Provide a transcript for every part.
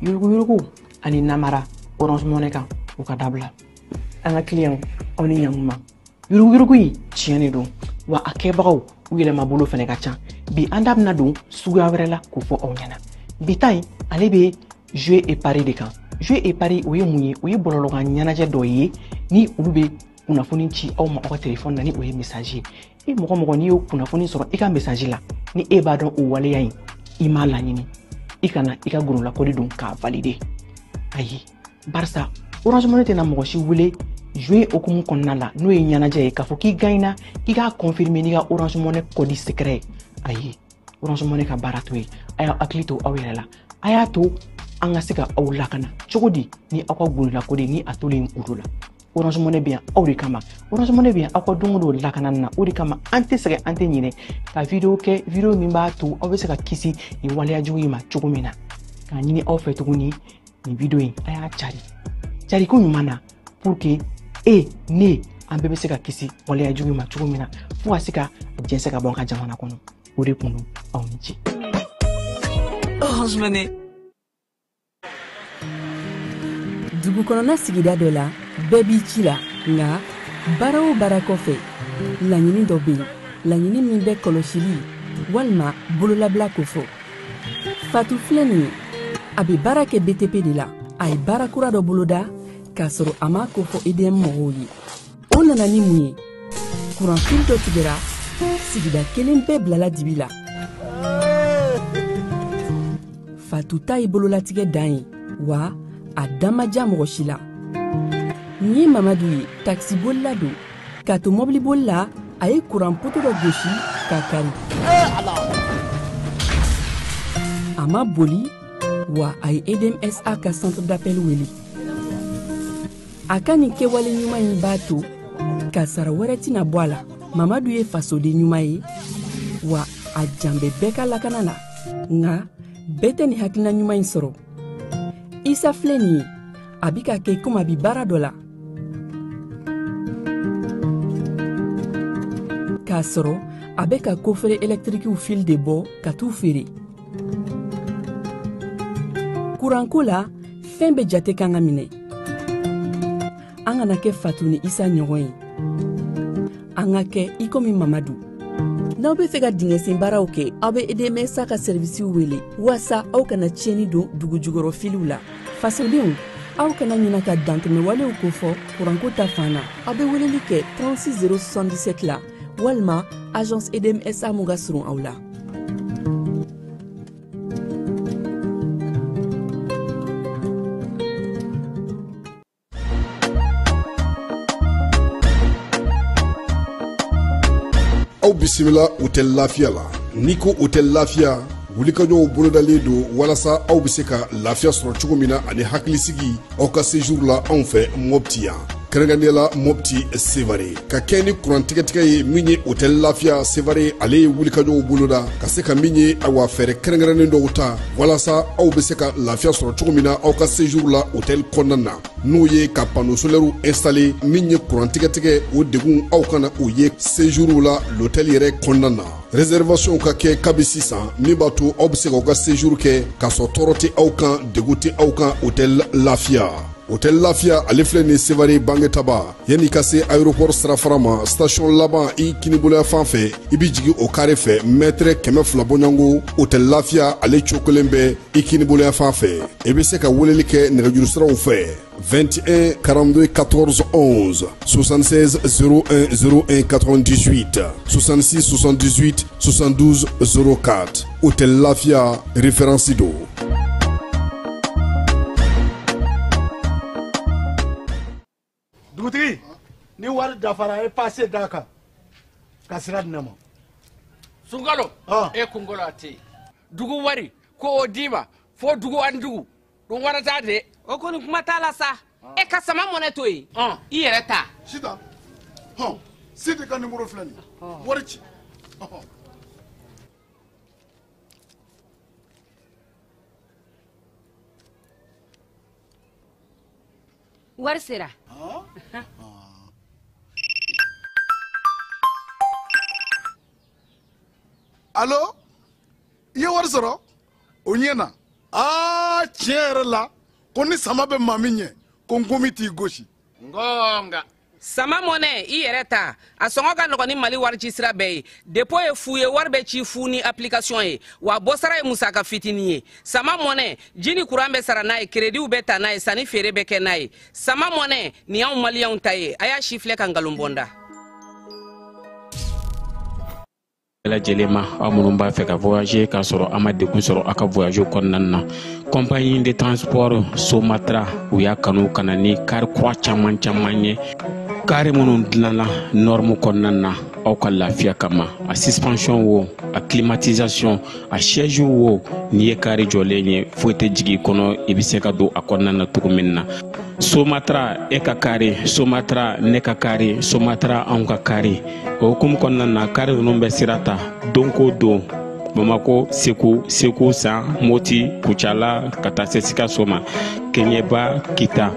Yuruguyurugu ani namara Orange Money kan u ka dabila. An ka client aw ni ɲankuma. Yuruguyurugu in tiɲɛ de don wa a kɛbagaw u yɛlɛmabolo fɛnɛ ka ca. Bi an da bɛna don suguya wɛrɛ la k'o fɔ aw ɲɛna. Bi ta in ale bɛ jouer et pari de kan. Jouer et pari o ye mun ye? O ye bɔlɔlɔkan ɲɛnajɛ dɔ ye ni olu bɛ kunnafoni ci aw ma aw ka telefɔni na ni o ye message ye. E mɔgɔ mɔgɔ n'i y'o kunnafoni sɔrɔ i ka message la ni e b'a dɔn o waleya in i m'a laɲini, i kana i ka gololakɔli don k'a valider. Ayi, barisa Orange Money tɛna mɔgɔ si wele jouer hokumu kɔnɔna la n'o ye ɲɛnajɛ ye k'a fɔ k'i gagnera k'i k'a confirmer n'i ka Orange Money code secret ye. Ayi, Orange Money ka baara t'o ye. A y'aw hakili to aw yɛrɛ la, a y'a to an ka se ka aw lakana cogo di ni aw ka gololakɔli ni a tolen kudo la. Orange Money bɛ yan aw de kama. Orange Money bɛ yan aw ka don o don lakanani na. O de kama an tɛ sɛgɛn, an tɛ ɲinɛ ka video kɛ, video min b'a to aw bɛ se ka kisi nin waleya jugu in ma cogo min na. K'a ɲini aw fɛ tuguni nin video in a y'a cari cariko ɲuman na pour que e ne an bɛɛ bɛ se ka kisi waleya jugu in ma cogo min na fo ka se ka jɛnsɛn ka bɔ an ka jamana kɔnɔ. O de kun don, aw ni ce. Orange Money. Dugu kɔnɔna sigida dɔ la, bɛɛ b'i ci la, nka baara o baara kɔfɛ, laɲini dɔ bɛ yen, laɲini min bɛ kɔlɔsili walima bololabila kofɔ. Fatu filɛ nin ye, a bɛ baara kɛ BTP de la. A ye baara kura dɔ boloda k'a sɔrɔ a m'a kofɔ EDM mɔgɔw ye. O nana ni mun ye? Kuranfili dɔ tigɛra, sigida kelen bɛɛ bilala dibi la. Fatu ta ye bololatigɛ dan ye, wa a dan ma diya mɔgɔ si la. Nin ye Mamadu ye, takisibolila don. K'a to mɔbiliboli la, a ye kuran poto dɔ gosi k'a kari. A ma boli, wa a ye EDMSA ka centre d'appel wele. A ka nin kɛwale ɲuman in b'a to kasara wɛrɛ tɛna bɔ a la. Mamadu ye fasoden ɲuman ye, wa a jan bɛ bɛɛ ka lakana la. Nka bɛɛ tɛ nin hakilina ɲuman in sɔrɔ. Isa filɛ nin ye, a bɛ ka kɛ komi a bɛ baara dɔ la. K'a sɔrɔ a bɛ ka kofere ɛlɛtirikiw fil de bɔ ka t'u feere. Kuranko la, fɛn bɛɛ jate kan ka minɛ. An kana kɛ Fatu ni Isa ɲɔgɔn ye. An ka kɛ i komi Mamadu. N'aw bɛ fɛ ka dingɛsen baaraw kɛ, aw bɛ EDMSA ka sɛrivisiw wele waasa aw kana tiɲɛni don dugu jukɔrɔ filiw la. Fasodenw, aw kana ɲina ka dantɛmɛwalew kofɔ kuranko ta fan na. Aw bɛ weleli kɛ 36 077 la walima agence EDMSA mun ka surun aw la. Aw bisimila Hôtel Lafiya la. N'i ko Hôtel Lafiya, wulikajɔw bolodalen don walasa aw bɛ se ka lafiya sɔrɔ cogo min na ani hakilisigi aw ka séjour la anw fɛ Mopti yan. Kɛrɛnkɛrɛnnenya la Mopti Sevare. Ka kɛ ni kuran tigɛtigɛ ye min ye Hôtel Lafiya Sevare, ale ye wulikajɔw boloda ka se ka min ye awa fɛɛrɛ kɛrɛnkɛrɛnnen dɔw ta walasa aw bɛ se ka lafiya sɔrɔ cogo min na aw ka séjour la hôtel kɔnɔna na. N'o ye ka panneau solaire installé min ye kuran tigɛtigɛ o degun aw kana o ye séjour la l'hôtel yɛrɛ kɔnɔna na. Réservation ka kɛ kabi sisan min b'a to aw bɛ se k'aw ka séjour kɛ k'a sɔrɔ tɔɔrɔ tɛ aw kan, degun tɛ aw kan Hôtel Lafiya. Hôtel Lafiya ale filɛ nin Sevare Bangetaba. Yanni ka se aéroport sirafara ma, station laban i kiniboloya fan fɛ, i bɛ jigin o carré fɛ mètre 200 bɔɲɔgɔnko. Hôtel Lafiya ale cokolen bɛ i kiniboloya fan fɛ. I bɛ se ka weleli kɛ nɛgɛjuru siraw fɛ 21 42 14 11 76 01 01 98 66 78 72 04. Hôtel Lafiya référence don. dafara a ye passe d'a kan ka sira di ne ma. Sunkalo e kunkolo a tɛ yen dugu wari ko o d'i ma fo dugu ani dugu dun wara t'a de. O kɔni kuma t'a la sa e ka sama mɔnɛ to yen i yɛrɛ ta. Sitan hɔn Sidi ka numéro filɛ nin ye wari ci. Wari sera. Allo i ye wari sɔrɔ o ɲɛna aa tiɲɛ yɛrɛ la ko ni sama bɛ maa min ɲɛ ko nkomi t'i gosi. Ngonga. Sama mɔnɛ i yɛrɛ ta a sɔngɔ ka nɔgɔn ni Mali wari ci sira bɛɛ ye dépôt ye fu ye wari bɛ ci fu ni application ye wa bɔsara ye musaka fitinin ye sama mɔnɛ ji ni kuran bɛ sara n'a ye créditw bɛ ta n'a ye sanni feere bɛ kɛ n'a ye sama mɔnɛ nin y'anw maliyɛnw ta ye a y'a si filɛ ka nkalon bɔ n da. Lajɛlen ma aw minnu b'a fɛ ka voyager k'a sɔrɔ a ma degun sɔrɔ a ka voyage kɔnɔna na compagnie de transport Somatra u y'a kanu ka na ni car kura caman caman ye kari minnu dilanna norme kɔnɔna na aw ka lafiya kama a suspension wo a climatisation a siège wo n'i ye kari jɔlen ye foyi tɛ jigin i kɔnɔ i bɛ se ka don a kɔnɔna na cogo min na Somatra e ka kari Somatra ne ka kari Somatra anw ka kari o hukumu kɔnɔna na kari ninnu bɛ sira ta don ko don Bamako Segu Segu San Moti Kucala ka taa se Sikaso ma Keɲeba Kita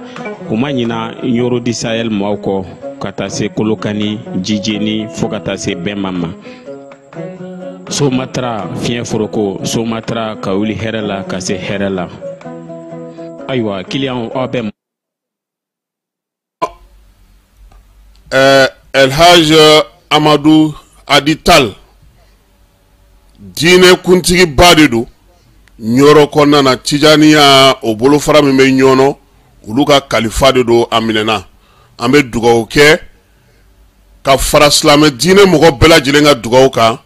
u ma ɲina Ɲoro du Sahel maaw kɔ ka taa se Kolokani Jijeni fo ka taa se Bɛnba ma Somatra fiɲɛ foroko Somatra ka wuli hɛrɛ la ka se hɛrɛ la ayiwa kiliyanw aw bɛ. El Hadj Amadou Hady Tall diinɛ kuntigiba de don Ɲɔrɔ kɔnɔna na Tijaniya o bolofara min bɛ Ɲɔnɔ olu ka kalifa de don a minɛna an bɛ dugawu kɛ ka fara silamɛ diinɛ mɔgɔ bɛɛ lajɛlen ka dugawu kan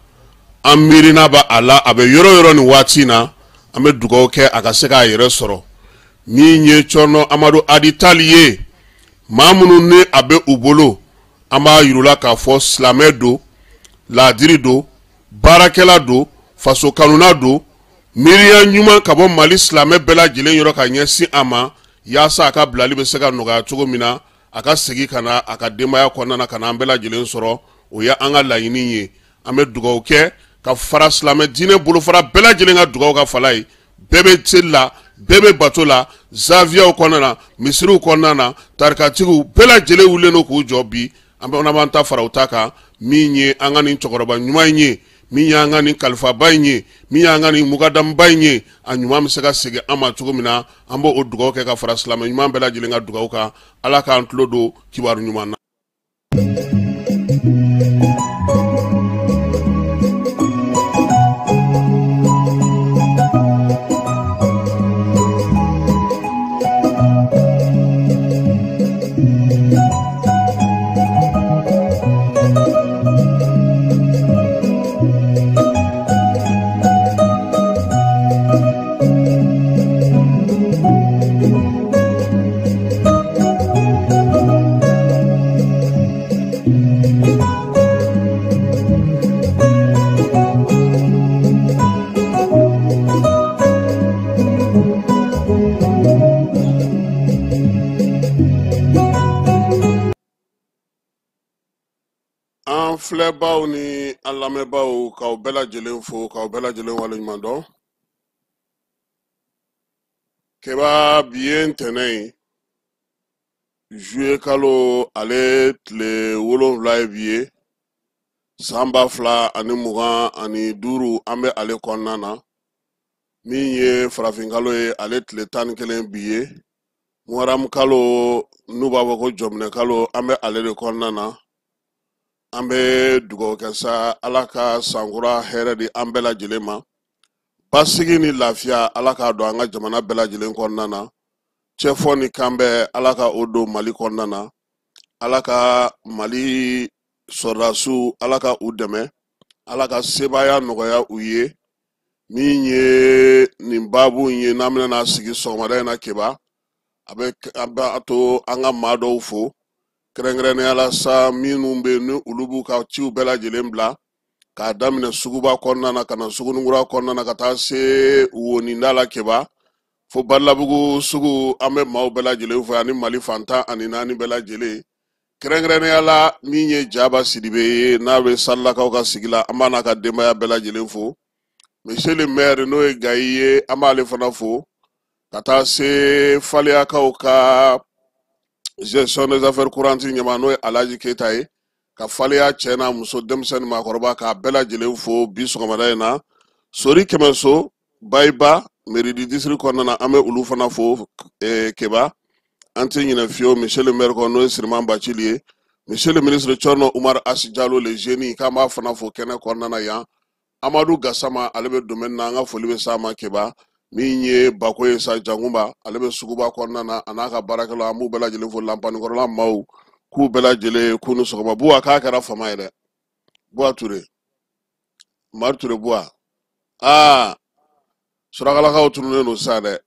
an miirina b'a a la a bɛ yɔrɔ yɔrɔ nin waati in na an bɛ dugawu kɛ a ka se k'a yɛrɛ sɔrɔ min ye Cɔrɔnɔ Amadu Hady Tall ye maa minnu ni a bɛ u bolo an b'a yir'u k'a fɔ silamɛ don laadiri don baarakɛla don faso kanuna don miiriya ɲuman ka bɔ Mali silamɛ bɛɛ lajɛlen yɔrɔ ka ɲɛsin a ma yaasa a ka bilali bɛ se ka nɔgɔya cogo min na a ka segin ka na a ka denbaya kɔnɔna na ka na an bɛɛ lajɛlen sɔrɔ o ye an ka laɲini ye an bɛ dugawu kɛ ka fara silamɛ diinɛ bolofara bɛɛ lajɛlen ka dugawu ka fala ye bɛɛ bɛ seli la bɛɛ bɛ bato la zaviyaw kɔnɔna na misiriw kɔnɔna na tarikatigiw bɛɛ lajɛlen wulilen don k'u jɔ bi an bɛ b'an ta fara u ta kan min ye an ka nin cɛkɔrɔba ɲuman in ye min y'an ka nin kalifaba in ye min y'an ka nin mukadamuba in ye a ɲuman bɛ se ka segin an ma cogo min na an b'o dugawu kɛ ka fara silamɛ ɲuman bɛɛ lajɛlen ka dugawu kan Ala k'an tulo don kibaru ɲuman na. An filɛbaw ni an lamɛnbaw k'aw bɛɛ lajɛlen fo k'aw bɛɛ lajɛlen waleɲuman dɔn keba bi ye ntɛnɛn ye juillet kalo ale tile 7 ye bi ye san 2025 an bɛ ale kɔnɔna na min ye farafinkalo ye ale tile 11 bi ye muharam kalo n'u b'a fɔ ko jɔminɛ kalo an bɛ ale de kɔnɔna na an bɛ dugawu kɛ sa Ala ka sankura hɛrɛ di an bɛɛ lajɛlen ma basigi ni lafiya Ala k'a don an ka jamana bɛɛ lajɛlen kɔnɔna na cɛfɔ ni kanbɛn Ala ka o don Mali kɔnɔna na Ala ka Mali sɔrɔdasiw Ala ka u dɛmɛ Ala ka sebaaya nɔgɔya u ye min ye nin baabu in ye n'an bɛna n'a sigi sɔgɔmada in na keba a bɛ a b'a to an ka maa dɔw fo Kɛrɛnkɛrɛnnenya la sa, minnu bɛ yen ni olu b'u ka ciw bɛɛ lajɛlen bila k'a daminɛ suguba kɔnɔna na ka na sugunikura kɔnɔna na ka taa se woninda la Keba fo Balabugu sugu, an bɛ maaw bɛɛ lajɛlen fo ani Mali fan 14 bɛɛ lajɛlen. Kɛrɛnkɛrɛnnenya la min ye Jaba Sidibe ye, n'a bɛ Salilakaw ka sigi la, an b'a n'a ka denbaya bɛɛ lajɛlen fo. Monsieur le maire n'o ye Gayi ye, an b'ale fana fo ka taa se Faleyakaw ka gestion des affaires courantes ɲɛmaa n'o ye Alhaji Keyita ye, ka Faleya cɛ n'a muso, denmisɛnnin maakɔrɔba, k'a bɛɛ lajɛlen fo bi sɔgɔmada in na. Sori Kɛmɛso Bayiba mairie du district kɔnɔna na, an bɛ olu fana fo. Keba, an tɛ ɲinɛ fiyewu monsieur le maire kɔ, n'o ye Siriman Bacili ye. Monsieur le ministre Thierno Oumar Asi Diallo le génie, k'an b'a fana fo kɛnɛ kɔnɔna na yan. Amadu Gasama, ale bɛ domaine na, an ka foli bɛ s'a ma. Keba, min ye Bako ye sa, Jankunba, ale bɛ suguba kɔnɔna na, a n'a ka baarakɛlaw, an b'u bɛɛ lajɛlen fo. Lanpanikɔrɔla maaw k'u bɛɛ lajɛlen k'u ni sɔgɔma. Buwa, k'a kɛra fama ye dɛ. Buwa Ture, Mari Ture Buwa, aa surakalakaw tununnen don sisan dɛ.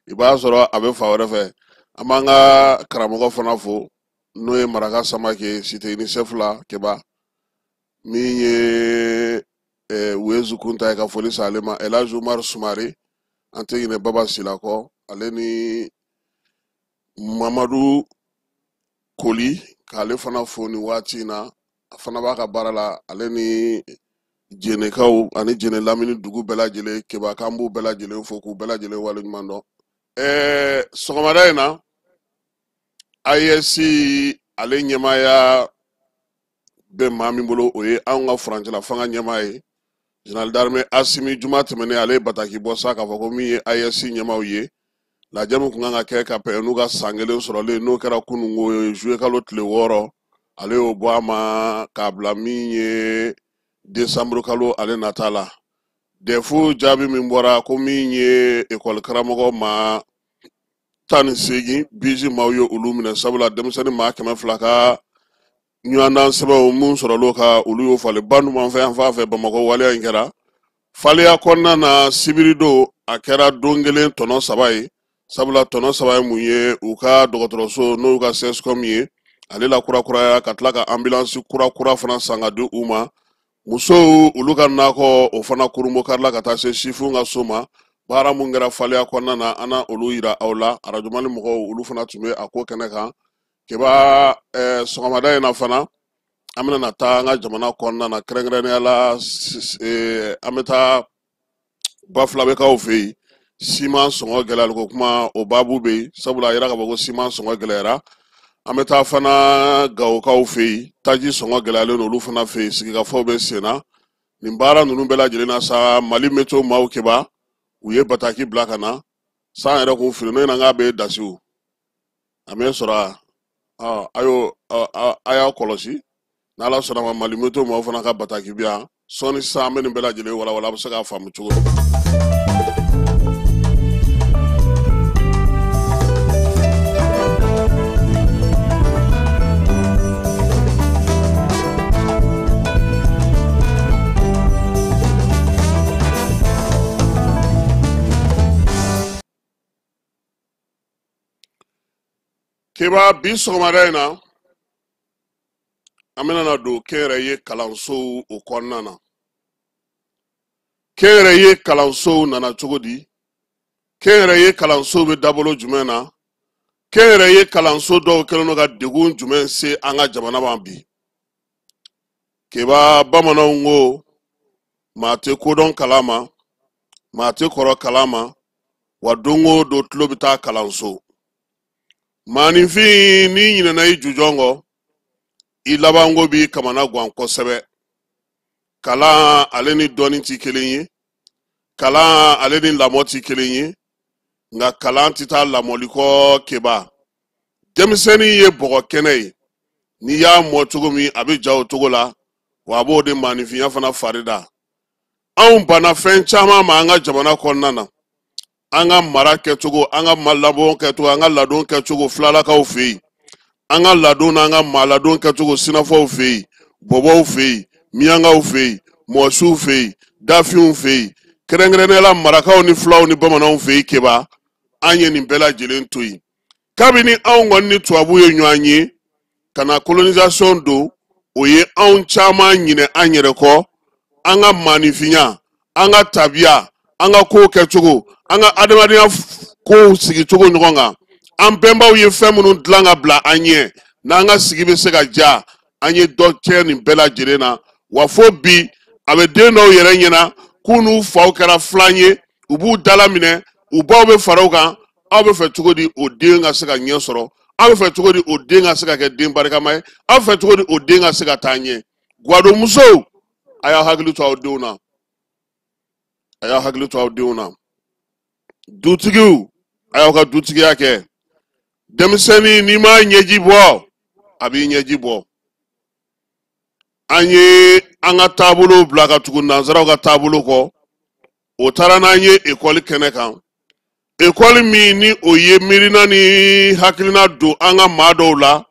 I b'a sɔrɔ a bɛ fan wɛrɛ fɛ. An b'an ka karamɔgɔ fana fo, n'o ye Maraka Samake, cité UNICEF la. Keba, min ye Wezu Kunta ye, ka foli s'ale ma. Elhaji Umar Sumare, an tɛ ɲinɛ Baba Sila kɔ, ale ni Mamadu Koli, k'ale fana fo nin waati in na. A fana b'a ka baara la, ale ni Jenekaw ani Jene lamini dugu bɛɛ lajɛlen. Keba, k'an b'u bɛɛ lajɛlen fo k'u bɛɛ lajɛlen waleɲuman dɔn. Sɔgɔmada in na, AES ale ɲɛmaaya bɛ maa min bolo, o ye anw ka furancɛla fanga ɲɛmaa ye, général d'armée Asimi. Juma tɛmɛnen, ale ye bataki bɔ sa k'a fɔ ko min ye AES ɲɛmaaw ye, lajɛ min kun kan ka kɛ ka bɛn n'u ka san kelen sɔrɔlen, n'o kɛra kununko ye, juillet kalo tile 6, ale y'o bɔ a ma k'a bila min ye décembre kalo ale nata la. DEF jaabi min bɔra ko min ye ekɔli karamɔgɔ maa 18 bisi maaw ye olu minɛ, sabula denmisɛnnin maa 200 ka ɲɔgɔndan sɛbɛnw mun sɔrɔl'o kan, olu y'o falen. Ba numanfɛ yan fan fɛ Bamakɔ, waleya in kɛra Faleya kɔnɔna na sibiridon. A kɛra don kelen tɔnɔ 3 ye, sabula tɔnɔ 3 ye mun ye? U ka dɔgɔtɔrɔso, n'o y'u ka CSCOM ye, ale la kurakuraya, ka tila ka ambulance kura fana san ka di u ma. Musow olu ka nakɔ, o fana kurunbo karila ka taa se sifinw ka so ma. Baara mun kɛra Faleya kɔnɔna na, an na olu yira aw la. Arajo Mali mɔgɔw, olu fana tun bɛ a ko kɛnɛ kan. Keba, sɔgɔmada in na fana, an bɛna na taa an ka jamana kɔnɔna na, kɛrɛnkɛrɛnnenya la an bɛ taa Bafulabɛkaw fɛ yen. Siman sɔngɔ gɛlɛyali ko kuma, o baabu bɛ yen, sabula a yira k'a fɔ ko siman sɔngɔ gɛlɛyara. An bɛ taa fana Gawokaw fɛ yen, taji sɔngɔ gɛlɛyalen don olu fana fɛ yen, sigikafɔw bɛ sen na. Nin baara ninnu bɛɛ lajɛlen na sa, Mali météo maaw, Keba, u ye bataki bila ka na. San yɛrɛ kun fili n'o ye, k'a bɛ dasiw a mɛ sɔrɔ a y'o a y'a kɔlɔsi. N'Ala sɔnna ma, Mali météo maaw fana ka bataki bi yan sɔɔni sisan. An bɛ nin bɛɛ lajɛlen walawala, a bɛ se k'a faamu cogo di. Keba, bi sɔgɔmada in na, an bɛna na don kɛnyɛrɛye kalansow o kɔnɔna na. Kɛnyɛrɛye kalansow nana cogo di? Kɛnyɛrɛye kalansow bɛ dabolo jumɛn na? Kɛnyɛrɛye kalanso dɔw kɛlen don ka degun jumɛn se an ka jamana ma bi? Keba, bamananw ko maa tɛ kodɔn kalan ma, maa tɛ kɔrɔ kalan ma, wa don o don tulo bɛ taa kalanso. Maaninfin, n'i ɲinɛna i jujɔn kɔ, i labanko b'i kamana gan kosɛbɛ. Kalan ale ni dɔnni ti kelen ye, kalan ale ni lamɔ ti kelen ye, nka kalan tɛ taa lamɔli kɔ. Keba, denmisɛnnin ye bɔgɔ kɛnɛ ye, n'i y'a mɔ cogo min, a bɛ ja o cogo la, wa a b'o de maaninfinya fana fari da. Anw banna fɛn caman ma an ka jamana kɔnɔna na, an ka mara kɛcogo, an ka lamɔ kɛcogo, an ka ladon kɛcogo filalakaw fɛ yen, an ka ladon n'an ka maaladon kɛcogo sinafɔw fɛ yen, bɔbɔw fɛ yen, miyankaw fɛ yen, mɔsiw fɛ yen, dafinw fɛ yen, kɛrɛnkɛrɛnnenya la marakaw ni fulaw ni bamananw fɛ yen. Keba, an ye nin bɛɛ lajɛlen to yen. Kabini anw kɔni ni tubabu ye ɲɔgɔn ye ka na colonisation don, o ye anw caman ɲinɛ an yɛrɛ kɔ, an ka maanifinya, an ka tabiya, an ka kow kɛcogo, an ka adamadenya kow sigicogo ɲɔgɔn kan. An bɛnbaw ye fɛn minnu dilan ka bila an ɲɛ, n'an ka sigi bɛ se ka diya, an ye dɔ tiɲɛ nin bɛɛ lajɛlen na. Wa fo bi a bɛ den dɔw yɛrɛ ɲɛna k'u n'u faw kɛra filan ye, u b'u dala minɛ, u baw bɛ fara u kan. Aw bɛ fɛ cogo di o den ka se ka ɲɛ sɔrɔ? Aw bɛ fɛ cogo di o den ka se ka kɛ den barikama ye? Aw bɛ fɛ cogo di o den ka se ka taa ɲɛ? Gwadonmusow, a y'aw hakili to aw denw na, a y'aw hakili to aw denw na. Dutigiw, a y'aw ka dutigiya kɛ. Denmisɛnnin, n'i m'a ɲɛji bɔ, a b'i ɲɛji bɔ. An ye an ka taabolow bila ka tugu nansaraw ka taabolo kɔ, o taara n'an ye ekɔli kɛnɛ kan. Ekɔli min ni o ye miirina ni hakilina don an ka maa dɔw la,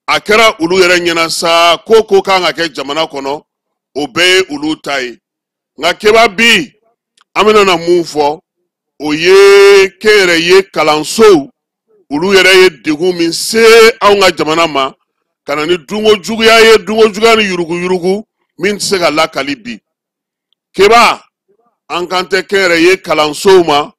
a kɛra olu yɛrɛ ɲɛna sa ko ko kan ka kɛ jamana kɔnɔ, o bɛɛ ye olu ta ye. Nka Keba, bi an bɛna na mun fɔ, o ye kɛnyɛrɛye kalansow, olu yɛrɛ ye degun min se anw ka jamana ma, ka na ni dunko juguya ye, dunko juguya ni yuruguyurugu min tɛ se ka lakali bi. Keba, an kan tɛ kɛnyɛrɛye kalansow ma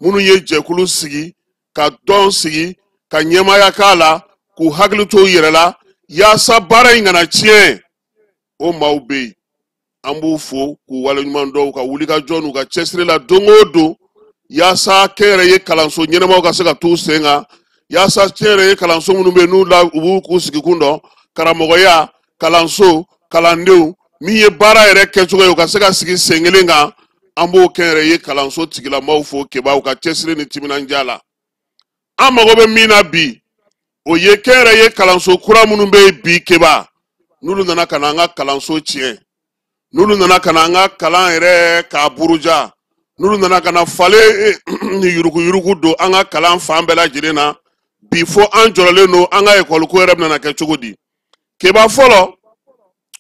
minnu ye jɛkulu sigi, ka tɔn sigi, ka ɲɛmaaya k'a la, k'u hakili to u yɛrɛ la yaasa baara in kana tiɲɛ. O maaw bɛ yen, an b'u fo k'u waleɲuman dɔn u ka wulikajɔ n'u ka cɛsiri la don o don, yaasa kɛnyɛrɛye kalanso ɲɛnamaw ka se ka t'u sen kan, yaasa kɛnyɛrɛye kalanso minnu bɛ yen n'u la u b'u k'u sigikun dɔn, karamɔgɔya kalanso kalandenw min ye baara yɛrɛ kɛcogo ye, u ka se ka sigi sen kelen kan. An b'o kɛnyɛrɛye kalanso tigilamaw fo Keba, u ka cɛsiri ni timinandiya la. An mago bɛ min na bi, o ye kɛnyɛrɛye kalanso kura minnu bɛ yen bi Keba, n'olu nana ka na an ka kalanso tiɲɛ, n'olu nana ka na an ka kalan yɛrɛ k'a buruja, n'olu nana ka na falen ni yuruguyurugu don an ka kalan fan bɛɛ lajɛlen na bi, fo an jɔrɔlen don an ka ekɔli ko yɛrɛ bɛna kɛ cogo di. Keba, fɔlɔ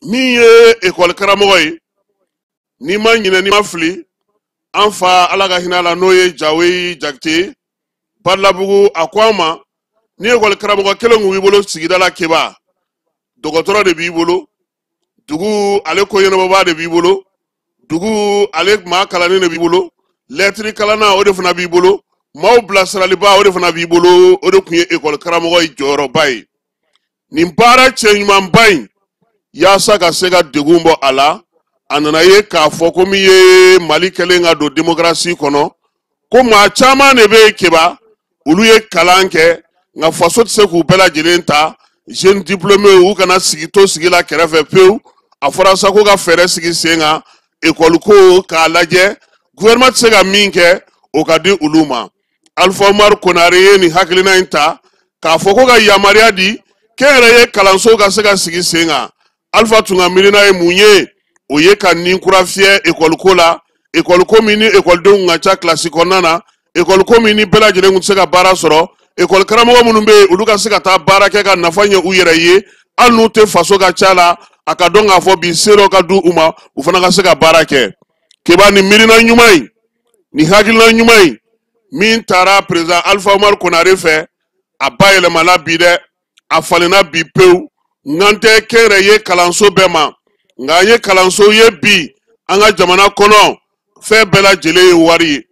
min ye ekɔli karamɔgɔ ye, n'i ma ɲinɛ, n'i ma fili, an fa Ala ka hinɛ a la, n'o ye Jawe Jakite Balabugu, a ko an ma ni ekɔli karamɔgɔ kelen kun b'i bolo sigida la Keba, dɔgɔtɔrɔ de b'i bolo, dugu ale ko ɲɛnabɔbaa de b'i bolo, dugu ale maa kalannen de b'i bolo, lɛtiri kalanna o de fana b'i bolo, maaw bilasiraliba o de fana b'i bolo. O de tun ye ekɔli karamɔgɔ ye jɔyɔrɔba ye nin baara cɛɲumanba in. Yaasa ka se ka degun bɔ a la, a nana ye k'a fɔ ko min ye Mali kɛlen ka don demokarasi kɔnɔ, ko maa caman de bɛ yen Keba, olu ye kalan kɛ, nka faso tɛ se k'u bɛɛ lajɛlen ta. Jeune diplômé, u kana sigi to sigi la kɛrɛfɛ pewu. A fɔra sa ko ka fɛɛrɛ sigi sen kan ekɔli ko k'a lajɛ, gouvernement tɛ se ka min kɛ, o ka di olu ma. Alpha Umaru Konare ye nin hakilina in ta k'a fɔ ko ka yamaruya di kɛnyɛrɛye kalanso ka se ka sigi sen kan. Alpha tun ka miirina ye mun ye? O ye ka nin kura fiyɛ ekɔli ko la, ekɔli ko min ni ekɔlidenw kun ka ca kilasi kɔnɔna na, ekɔli ko min ni bɛɛ lajɛlen kun tɛ se ka baara sɔrɔ, ekɔli karamɔgɔ minnu bɛ yen, olu ka se ka taa baara kɛ ka nafa ɲɛ u yɛrɛ ye, hali n'u tɛ faso ka ca la, a ka dɔn k'a fɔ bi se dɔ ka di u ma, u fana ka se ka baara kɛ. Keba, nin miirina ɲuman in, nin hakilina ɲuman in min taara président Alpha Umaru Konare fɛ, a bayɛlɛmana bi dɛ, a falenna bi pewu. N tɛ kɛnyɛrɛye kalanso bɛɛ ma, nka an ye kalanso ye bi an ka jamana kɔnɔ, fɛn bɛɛ lajɛlen ye wari ye,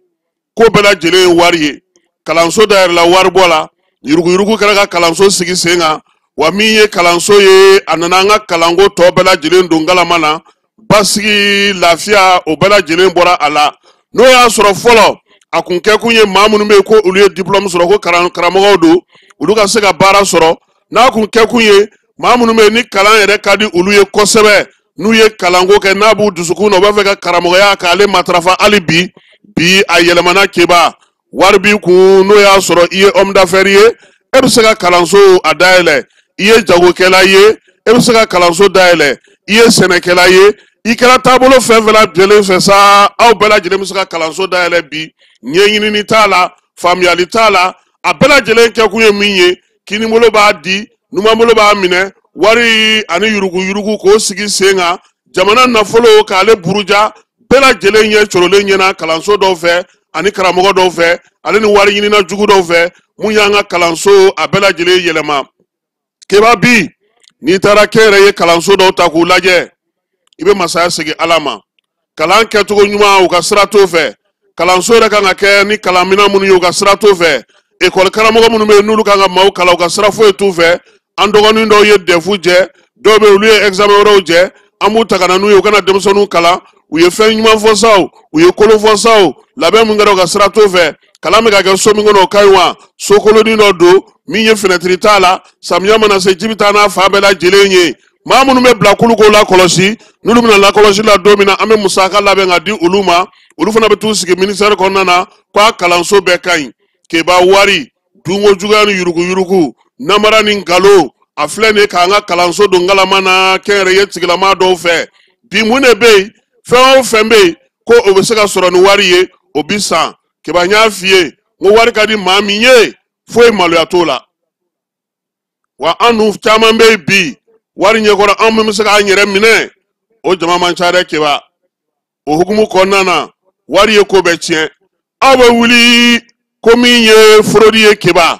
ko bɛɛ lajɛlen ye wari ye. Kalanso dayɛlɛla waribɔ la, yuruguyurugu kɛra ka kalanso sigi sen kan. Wa min ye kalanso ye, a nana an ka kalanko tɔ bɛɛ lajɛlen don galama na, basigi, lafiya, o bɛɛ lajɛlen bɔra a la. N'o y'a sɔrɔ fɔlɔ a kun kɛkun ye maa minnu bɛ yen ko olu ye diplôme sɔrɔ, ko karamɔgɔw don, olu ka se ka baara sɔrɔ. N'a kun kɛkun ye maa minnu bɛ yen ni kalan yɛrɛ ka di olu ye kosɛbɛ, n'u ye kalanko kɛ, n'a b'u dusukun na, u b'a fɛ ka karamɔgɔya k'ale matarafa hali bi. Bi a yɛlɛmana Keba, wari b'i kun, n'o y'a sɔrɔ i ye homme d'affaires ye, e bɛ se ka kalanso a dayɛlɛ. I ye jagokɛla ye, e bɛ se ka kalanso dayɛlɛ. I ye sɛnɛkɛla ye, i kɛra taabolo fɛn fɛn lajɛlen fɛ sa, aw bɛɛ lajɛlen bɛ se ka kalanso dayɛlɛ bi. Ɲɛɲinini t'a la, faamuyali t'a la, a bɛɛ lajɛlen kɛkun ye min ye, kinibolo b'a di, numanbolo b'a minɛ, wari ani yuruguyurugu k'o sigi sen kan, jamana nafolo k'ale buruja, bɛɛ lajɛlen ɲɛ corolen ɲɛna kalanso dɔw fɛ. ani karamɔgɔ dɔw fɛ, ale ni wari ɲinina jugu dɔw fɛ, mun y'an ka kalanso a bɛɛ lajɛlen yɛlɛma. Keba bi, n'i taara kɛnyɛrɛye kalanso dɔw ta k'u lajɛ, i bɛ masaya segin Ala ma. Kalan kɛcogo ɲuman u ka sira t'o fɛ. Kalanso yɛrɛ kan ka kɛ ni kalanminɛn minnu ye u ka sira t'o fɛ. Ekɔli karamɔgɔ minnu bɛ yen n'olu kan ka maaw kalan u ka sira foyi t'u fɛ. An dɔgɔnin dɔw ye dɛfu jɛ, dɔw bɛ yen olu ye examen wɛrɛw jɛ, an b'u ta ka na n'u ye u kana denmisɛnninw kalan. U ye fɛn ɲuman fɔ sa o, u ye kolon fɔ sa o, labɛn mun kɛra u ka sira t'o fɛ. Kalan bɛ ka kɛ so min kɔnɔ o ka ɲi wa? So kolonin dɔ don min ye fenɛtiri t'a la, samiya mana se ji bɛ taa n'a fan bɛɛ lajɛlen ye. Maa minnu bɛ bila k'olu k'o lakɔlɔsi, n'olu bɛna lakɔlɔsi la don min na, an bɛ musaka labɛn ka di olu ma, olu fana bɛ t'u sigi ministère kɔnɔna na k'a kalanso bɛɛ ka ɲi. Keba wari, dunko juguya ni yuruguyurugu, namara ni nkalon, a filɛ nin ye k'an ka kalanso don ngalama na kɛnyɛrɛye tigilamaa dɔw fɛ. Bi mun de bɛ yen, fɛn o fɛn bɛ yen ko o bɛ se ka sɔrɔ ni wari ye, o bi san. Keba n y'a f'i ye, n ko wari ka di maa min ye, foyi maloya t'o la. Wa an dun caman bɛ yen bi, wari ɲɛkɔrɔ an min bɛ se k'an yɛrɛ minɛ, o jama man ca dɛ Keba. O hukumu kɔnɔna na, wari ye ko bɛɛ tiɲɛ. Aw bɛ wuli ko min ye forodi ye Keba,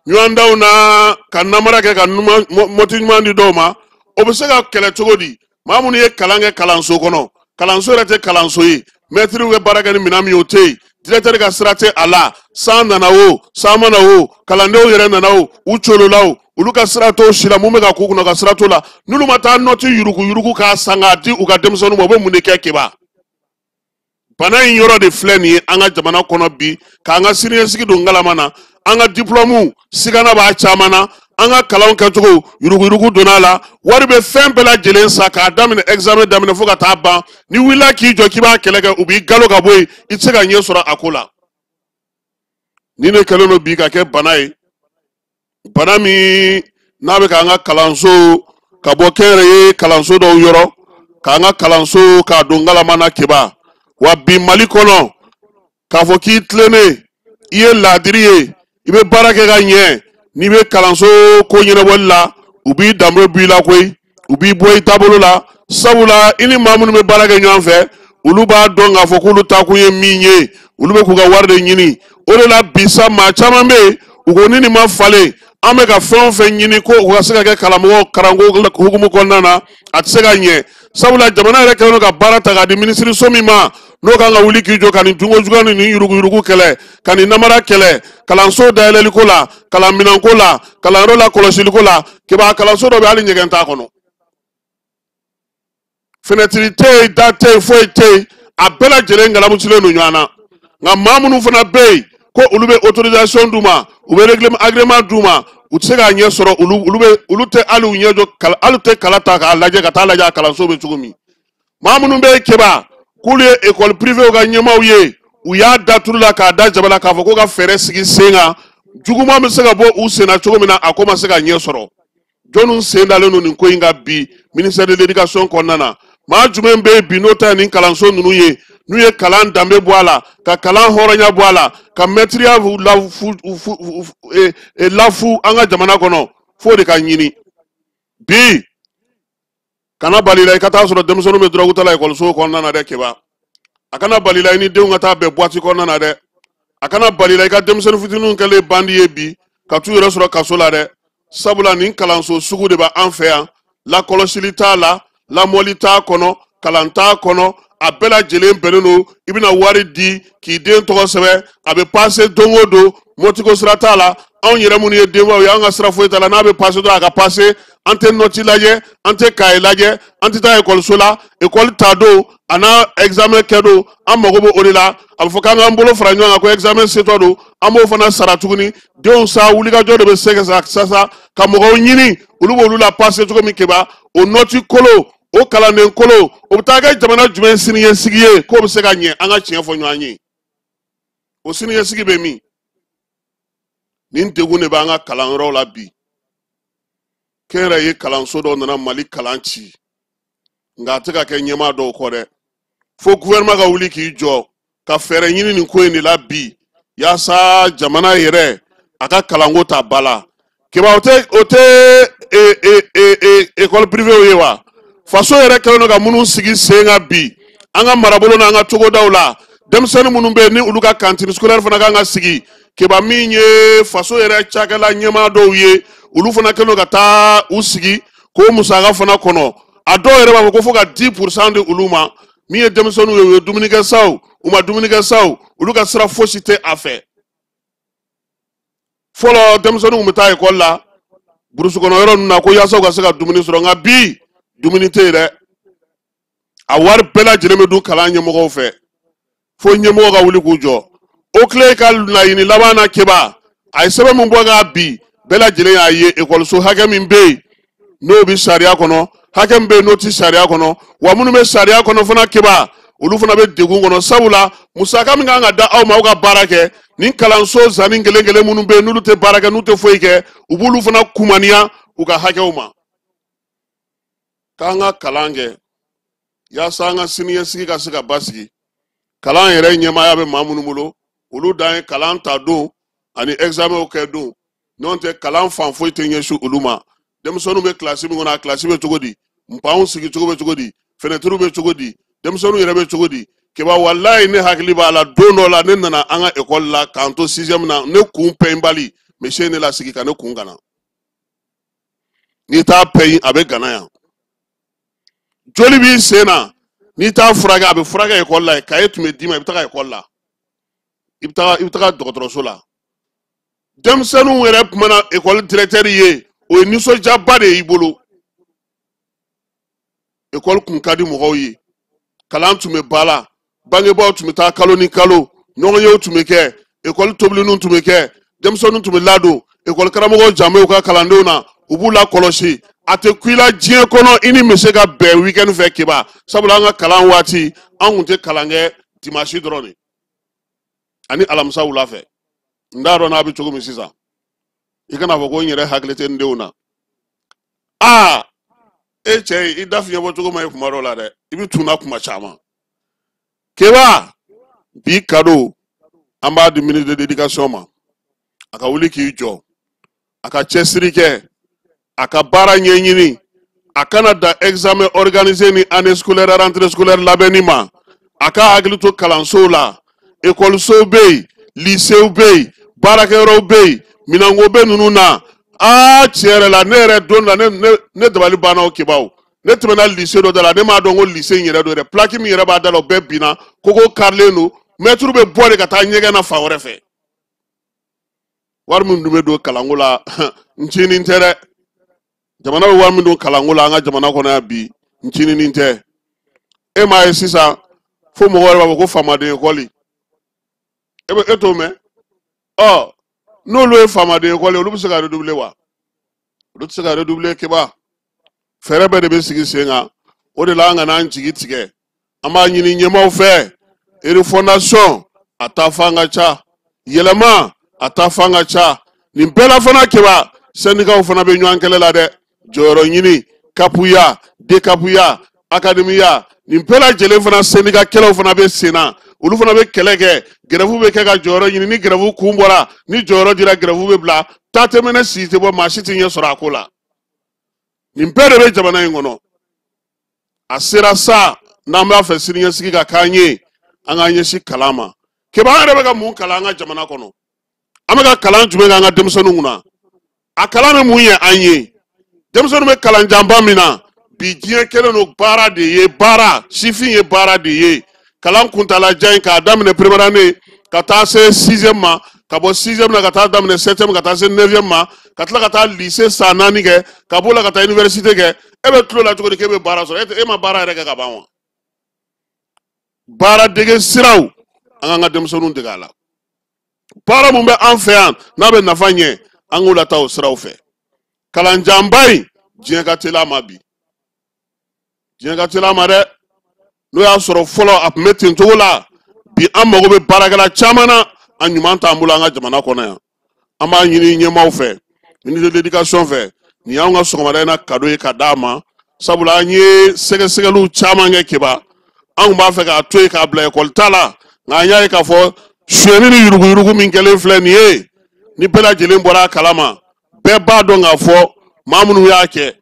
ɲɔgɔndanw na ka namara kɛ ka mɔti ɲuman di dɔw ma, o bɛ se ka kɛlɛ cogo di? Maa minnu ye kalan kɛ kalanso kɔnɔ, kalanso yɛrɛ tɛ kalanso ye, mɛtiriw bɛ baara kɛ ni minɛn min ye o tɛ yen, directeur ka sira tɛ a la, san nana o, san ma na o, kalandenw yɛrɛ nana o, u colola o, olu ka sira t'o si la, mun bɛ ka k'u kunna ka sira t'o la, n'olu ma taa nɔti yuruguyurugu k'a san k'a di u ka denmisɛnninw ma, u bɛ mun de kɛ Keba? Bana in yɔrɔ de filɛ nin ye an ka jamana kɔnɔ bi, k'an ka siniɲɛsigi don ngalama na, an ka diplɔmu sigana b'a caman na, an ka kalanw kɛcogo yuruguyurugu donna a la, wari bɛ fɛn bɛɛ lajɛlen san k'a daminɛ examen daminɛ fo ka taa ban, n'i wulila k'i jɔ k'i b'a kɛlɛ kɛ, u b'i galo ka bɔ yen, i tɛ se ka ɲɛ sɔrɔ a ko la. Nin de kɛlen don bi ka kɛ bana ye, bana min n'a bɛ k'an ka kalanso ka bɔ kɛnyɛrɛye kalanso dɔw yɔrɔ, k'an ka kalanso k'a don ngalama na Keba. Wa bi Mali kɔnɔ, k'a fɔ k'i tilennen, i ye laadiri ye, i bɛ baara kɛ ka ɲɛ, n'i bɛ kalanso ko ɲɛnabɔli la, u b'i danbe b'i la koyi, u b'i bɔ i taabolo la, sabula i ni maa minnu bɛ baara kɛ ɲɔgɔn fɛ, olu b'a dɔn k'a fɔ k'olu taakun ye min ye, olu bɛ k'u ka wari de ɲini. O de la bi sa maa caman bɛ yen, u ko ni nin ma falen, an bɛ ka fɛn o fɛn ɲini ko u ka se ka kɛ karamɔgɔ karanko hukumu kɔnɔna na, a tɛ se ka ɲɛ. Sabula jamana yɛrɛ kɛlen don ka baara ta k'a di minisiriso min ma, n'o kan ka wuli k'i jɔ ka nin dunko juguya ni nin yuruguyurugu kɛlɛ, ka nin namara kɛlɛ, kalanso dayɛlɛliko la, kalanminɛnko la, kalanyɔrɔ la kɔlɔsiliko la. Keba kalanso dɔ bɛ hali ɲɛgɛn t'a kɔnɔ, fenɛtiri tɛ yen, da tɛ yen, foyi tɛ yen, a bɛɛ lajɛlen galamusilen don ɲɔgɔn na. Nka maa minnu fana bɛ yen ko olu bɛ autorisation d'u ma, u bɛ règlement agrément d'u ma, u tɛ se k'a ɲɛ sɔrɔ, olu tɛ hali u ɲɛ jɔ, hali tɛ kala ta k'a lajɛ ka taa lajɛ a kalanso bɛ cogo min. Maa minnu bɛ yen Keba k'olu ye école privée ka ɲɛmaaw ye, u y'a da tulu la k'a da jaba la k'a fɔ ko ka fɛɛrɛ sigi sen kan, juguman bɛ se ka bɔ u sen na cogo min na, a ko ma se ka ɲɛ sɔrɔ. Jɔnniw sen dalen don nin ko in kan bi ministère de l'éducation kɔnɔna na? Maa jumɛn bɛ yen bi n'o ta ye nin kalanso ninnu ye, n'u ye kalan danbe bɔ a la, ka kalan hɔrɔnya bɔ a la, ka mɛtiriya lafu an ka jamana kɔnɔ, f'o de ka ɲini bi. Kana bali la i ka taa sɔrɔ denmisɛnninw bɛ dɔrɔgu ta la ekɔliso kɔnɔna na dɛ Keba. A kana bali la i ni denw ka taa bɛn boîte kɔnɔna na dɛ. A kana bali la i ka denmisɛnnin fitininw kɛlen bandi ye bi ka t'u yɛrɛ sɔrɔ kaso la dɛ. Sabula nin kalanso sugu de b'an fɛ yan, lakɔlɔsili t'a la, lamɔli t'a kɔnɔ, kalan t'a kɔnɔ, a bɛɛ lajɛlen bɛnnen don. I bɛna wari di k'i den tɔgɔ sɛbɛn, a bɛ pase don o don, mɔtiko sira t'a la. Anw yɛrɛ minnu ye denbaw ye, an ka sira foyi t'a la, n'a bɛ pase dɔrɔn a ka pase. An tɛ nɔti lajɛ, an tɛ kaye lajɛ, an tɛ taa ekɔliso la, ekɔli ta don a n'a examen kɛ don, an mago bɛ o de la. A bɛ fɔ k'an k'an bolo fara ɲɔgɔn kan ko examen setɔ don, an b'o fana sara tuguni. Denw sa wulikajɔ de bɛ se ka sasa ka mɔgɔw ɲini, olu b'olu la pase cogo min Keba. O nɔti kolo, o kalanden kolo, o bɛ taa kɛ jamana jumɛn siniɲɛsigi ye k'o bɛ se ka ɲɛ? An ka tiɲɛ fɔ ɲɔgɔn ye, o siniɲɛsigi bɛ min? Nin degun de b'an ka kalanyɔrɔw la bi. Kɛnyɛrɛye kalanso dɔw nana Mali kalan ci, nka a tɛ ka kɛ ɲɛmaa dɔw kɔ dɛ. Fo gouvernement ka wuli k'i jɔ ka fɛɛrɛ ɲini nin ko in de la bi, yaasa jamana yɛrɛ a ka kalanko ta ba la. Keba, o tɛ école privée ye wa? Faso yɛrɛ kɛlen don ka minnu sigi sen kan bi an ka marabolo n'an ka togodaw la, Denmisɛnnin minnu bɛ yen ni olu ka cantine scolaire fana kan ka sigi Keba, min ye faso yɛrɛ cakɛla ɲɛmaa dɔw ye, olu fana kɛlen don ka taa u sigi k'o musaka fana kɔnɔ. A dɔw yɛrɛ b'a fɔ ko fo ka 10% di olu ma. Min ye denmisɛnninw ye, u ye dumuni kɛ sa o, u ma dumuni kɛ sa o, olu ka sira fosi tɛ a fɛ. Fɔlɔ denmisɛnninw tun bɛ taa ekɔli la burusi kɔnɔ yɔrɔ ninnu na ko yaasa u ka se ka dumuni sɔrɔ, nka bi dumuni tɛ yen dɛ. A wari bɛɛ lajɛlen bɛ dun kalan ɲɛmɔgɔw fɛ, fo ɲɛmɔgɔ ka wuli k'u jɔ. O tile ka laɲini laban na Keba, a ye sɛbɛn min bɔ k'a bi, bɛɛ lajɛlen y'a ye ekɔliso hakɛ min bɛ yen n'o bɛ sariya kɔnɔ, hakɛ min bɛ yen n'o tɛ sariya kɔnɔ, wa minnu bɛ sariya kɔnɔ fana Keba, olu fana bɛ degun kɔnɔ, sabula musaka min kan ka da aw ma aw ka baara kɛ, nin kalanso zanni kelen kelen minnu bɛ yen n'olu tɛ baara kɛ, n'u tɛ foyi kɛ, u b'olu fana kumaniya u ka hakɛw ma. K'an ka kalan kɛ yaasa an ka siniɲɛsigi ka se ka basigi. Kalan yɛrɛ ɲɛmaaya bɛ maa minnu bolo, olu dan ye kalan ta don ani examenw kɛ don, n'o tɛ kalan fan foyi tɛ ɲɛsin olu ma. Denmisɛnninw bɛ kilasi min kɔnɔ, a kilasi bɛ cogo di, npanw sigi cogo bɛ cogo di, fenɛtiriw bɛ cogo di, denmisɛnninw yɛrɛ bɛ cogo di. Keba, walayi ne hakili b'a la, don dɔ la ne nana an ka ekɔli la k'an to sixième na, ne kun pɛnbali, monsieur ne lasigi ka ne kun gana. N'i t'a pɛn, a bɛ gana yan. Joli b'i sen na, n'i t'a furakɛ, a bɛ furakɛ ekɔli la yen. Kaye tun bɛ d'i ma, i bɛ taga ekɔli la, i bɛ taga dɔgɔtɔrɔso la. Denmisɛnninw yɛrɛ tun mana ekɔli directeur ye, o ye nisɔndiyaba de ye i bolo. Ekɔli kun ka di mɔgɔw ye, kalan tun bɛ ba la, bangebaaw tun bɛ taa kalo ni kalo, ɲɔgɔnyew tun bɛ kɛ, ekɔli tobiliniw tun bɛ kɛ, denmisɛnninw tun bɛ ladon, ekɔli karamɔgɔw janbew ka kalandenw na, u b'u lakɔlɔsi. A tɛ ku i la diɲɛ kɔnɔ i ni misi ka bɛn weekend fɛ Keba, sabula an ka kalan waati an tun tɛ kalan kɛ dimanche dɔrɔn de ani alamisa wula fɛ. N t'a dɔn n'a bɛ cogo min sisan. I kana fɔ ko n yɛrɛ hakili tɛ n denw na. Aa, e cɛ, i da fiɲɛ bɔ cogo ma ye kuma dɔ la dɛ, i bɛ tun na kuma caman. Keba, bi kado an b'a di ministre de l'éducation ma, a ka wuli k'i jɔ, a ka cɛsiri kɛ, a ka baara ɲɛɲini, a kana da examen organisé ni année scolaire, rentrée scolaire labɛnni ma. A ka hakili to kalansow la, ekɔlisow bɛ yen, lycéew bɛ yen, baarakɛyɔrɔw bɛ yen, minɛnko bɛ ninnu na. Aa, tiɲɛ yɛrɛ la, ne yɛrɛ don la, ne dabali banna o Kebaw. Ne tɛmɛna lycée dɔ da la, ne m'a dɔn ko lycée in yɛrɛ don yɛrɛ. Plaque min yɛrɛ b'a da la, o bɛɛ binna, koko karilen don, mɛtiri bɛ bɔ de ka taa ɲɛgɛn na fan wɛrɛ fɛ. Wari min dun bɛ don kalanko la, ncinin tɛ dɛ. Jamana bɛ wari min don kalanko la an ka jamana kɔnɔ yan bi, ncinin tɛ. E m'a ye sisan fo mɔgɔ wɛrɛ b'a fɔ ko faamaden ekɔli, e bɛ e t'o mɛn? Ɔ, n'olu ye faamaden ekɔli, olu bɛ se ka redoubler wa? Olu tɛ se ka redoubler Keba. Fɛɛrɛ bɛɛ de bɛ sigi sen kan. O de la an kana an jigi tigɛ, an b'a ɲini ɲɛmaaw fɛ. Refondation a taa fan ka ca, yɛlɛma a taa fan ka ca. Nin bɛɛ la fana Keba, syndicats fana bɛ ɲɔgɔn kɛlɛ la dɛ. Jɔyɔrɔ ɲini, kapuya, dekapuya, akademiya, nin bɛɛ lajɛlen fana syndicat kɛlɛw fana bɛ sen na. Olu fana bɛ kɛlɛ kɛ, grève bɛ kɛ ka jɔyɔrɔ ɲini. Ni grève kun bɔra, ni jɔyɔrɔ dira, grève bɛ bila. Taa tɛ mɛnɛ, si tɛ bɔ, maa si tɛ ɲɛ sɔrɔ a ko la. Nin bɛɛ de bɛ jamana in kɔnɔ. A sera sa, n'an b'a fɛ siniɲɛsigi ka k'an ye, an k'an ɲɛsin kalan ma. Keba, an yɛrɛ bɛ ka mun kalan an ka jamana kɔnɔ? An bɛ ka kalan jumɛn kɛ an ka denmisɛnninw kunna? A kalan bɛ mun ɲɛ an ye? Denmisɛnninw bɛ kalan janba min na bi, diɲɛ kɛlen don baara de ye, baara sifin ye baara de ye. Kalan kuntalajan in, k'a daminɛ première année ka taa se sixième ma, ka bɔ sixième na ka taa daminɛ septième ka taa se neuvième ma, ka tila ka taa lycée san 4 kɛ, ka b'o la ka taa université kɛ. E bɛ tulo la cogo di k'e bɛ baara sɔrɔ? E ma baara yɛrɛ kɛ ka ban wa? Baara dege siraw, an k'an ka denmisɛnninw dege a la. Baara mun bɛ an fɛ yan n'a bɛ nafa ɲɛ, an k'o lataa o siraw fɛ. Kalanjanba in, diɲɛ ka teli a ma bi, diɲɛ ka teli a ma dɛ. N'o y'a sɔrɔ fɔlɔ a tun bɛ ten cogo la, bi an mago bɛ baarakɛla caman na, a ɲuman t'an bolo an ka jamana kɔnɔ yan. An b'a ɲini ɲɛmaaw fɛ, ministre de l'éducation fɛ, nin y'anw ka sɔgɔmada in na cadeau ye ka d'a ma, sabula an ye sɛgɛsɛgɛliw caman kɛ Keba. An tun b'a fɛ k'a to yen k'a bila ekɔli ta la, nka an y'a ye k'a fɔ sonyɛni ni yuruguyurugu min kɛlen filɛ nin ye, ni bɛɛ lajɛlen bɔra a kalama, bɛɛ b'a dɔn k'a fɔ maa minnu y'a kɛ,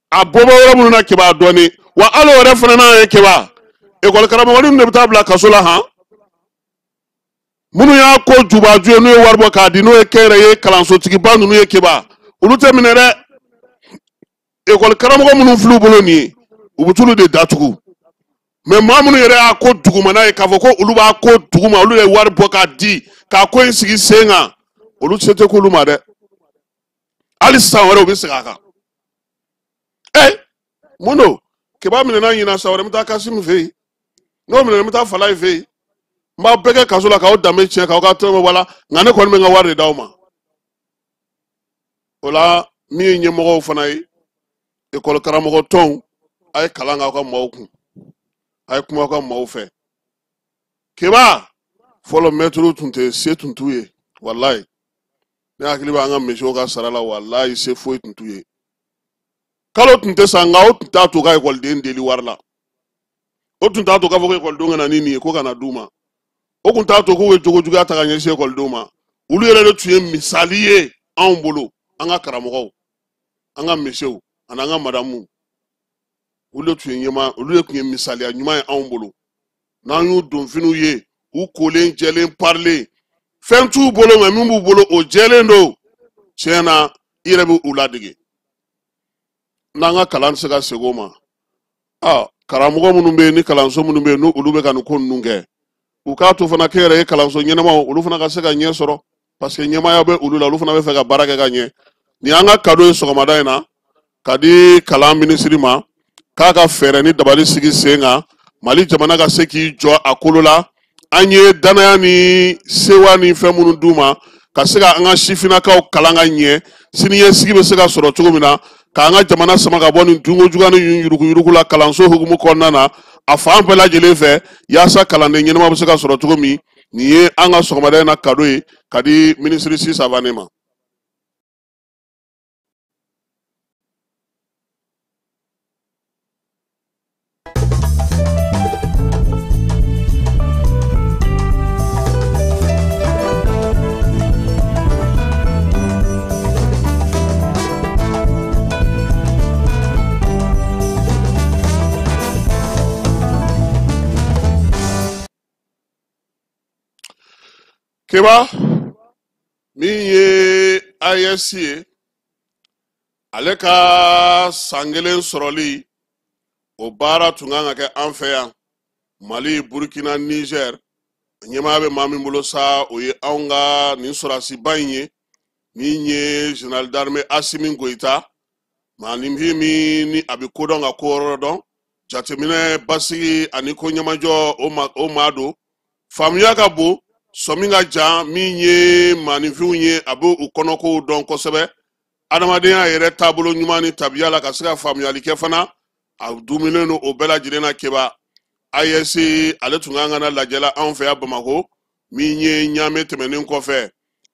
a bɔ bɔ yɔrɔ minnu na Keba dɔɔni. Wa hali o yɛrɛ fana n'a ye Keba, ekɔli karamɔgɔ ninnu de bɛ taa bila kaso la han. Minnu y'a ko jubaju ye n'u ye wari bɔ k'a di n'o ye kɛnyɛrɛye kalansotigiba ninnu ye Keba, olu tɛ minɛ dɛ. Ekɔli karamɔgɔ minnu filɛ u bolo nin ye, u bɛ t'olu de datugu. Mɛ maa minnu yɛrɛ y'a ko dugumana ye k'a fɔ ko olu b'a ko duguma, olu ye wari bɔ k'a di k'a ko in sigi sen kan, olu se tɛ k'olu ma dɛ. Hali san wɛrɛ u bɛ segin a kan. Mun don? Keba minɛna ɲinan, san wɛrɛ n bɛ taa Kasimu fɛ yen, n'o minɛna n bɛ taa Falaye fɛ yen, n b'aw bɛɛ kɛ kaso la k'aw danbe tiɲɛ k'aw ka tɔnɔ wala, nka ne kɔni bɛ n ka wari de d'aw ma. O la min ye ɲɛmɔgɔw fana ye, ekɔli karamɔgɔ tɔnw, a ye kalan k'aw ka maaw kun, a ye kuma aw ka maaw fɛ. Keba fɔlɔ mɛtiriw tun tɛ se tun t'u ye, walayi ne hakili b'an ka misiw ka sara la, walayi se foyi tun t'u ye. Kalo tun tɛ sa, nka o tun t'a to ka ekɔliden deli wari la, o tun t'a to k'a fɔ ko ekɔlidenw ka na ni nin ye ko ka na d'u ma, o tun t'a to k'u ye jogojuguya ta ka ɲɛsin ekɔlidenw ma. Olu yɛrɛ de tun ye misali ye anw bolo, an ka karamɔgɔw, an ka misiw ani an ka madamuw, olu de tun ye ɲɛma, olu de tun ye misaliya ɲuman ye anw bolo. N'an y'u donfiniw ye, u kolen jɛlen parilen, fɛn t'u bolo mɛ min b'u bolo o jɛlen don, tiɲɛ na i yɛrɛ bɛ u ladege. N'an ka kalan tɛ se ka segin o ma, karamɔgɔ minnu bɛ yen ni kalanso minnu bɛ yen n'olu bɛ ka nin ko ninnu kɛ, u k'a to fana k'e yɛrɛ ye kalanso ɲɛnamaw, olu fana ka se ka ɲɛ sɔrɔ, parce que ɲɛmaaya bɛ olu la, olu fana bɛ fɛ ka baara kɛ ka ɲɛ. Nin y'an ka cadeau ye sɔgɔmada in na ka di kalan minisiri ma, k'a ka fɛɛrɛ ni dabali sigi sen kan, Mali jamana ka se k'i jɔ a kolo la. An ye danaya ni sewa ni fɛn minnu d'u ma ka se ka an ka sifinnakaw kalan ka ɲɛ, siniɲɛsigi bɛ se ka sɔrɔ cogo min na, k'an ka jamana sama ka bɔ nin dunkojuguya ni yuruguyurugu la kalanso hukumu kɔnɔna na a fan bɛɛ lajɛlen fɛ, yaasa kalanden ɲɛnama bɛ se ka sɔrɔ cogo min. Nin ye an ka sɔgɔmada in na cadeau ye ka di minisiri Si Savane ma. Keba min ye AES ye, ale ka san kelen sɔrɔli o baara tun kan ka kɛ an fɛ yan Mali, Burkina, Niger. Ɲɛmaaya bɛ maa min bolo sa, o ye anw ka nin sɔrɔdasiba in ye, min ye général d'armée Assimi Goïta. Maaninfin min ni a bɛ kodɔn ka ko yɔrɔ dɔn, jateminɛ, basigi ani ko ɲɛmajɔ o maa don. Faamuya ka bon, sɔmi ka jan, min ye maaninfinw ye, a bɛ u kɔnɔkow dɔn kosɛbɛ. Adamadenya yɛrɛ taabolo ɲuman ni tabiya la ka se ka faamuyali kɛ fana, a duminen don o bɛɛ lajɛlen na. Keba AES ale tun kan ka na lajɛ la anw fɛ yan Bamakɔ, min ye ɲaamɛ tɛmɛnen kɔfɛ,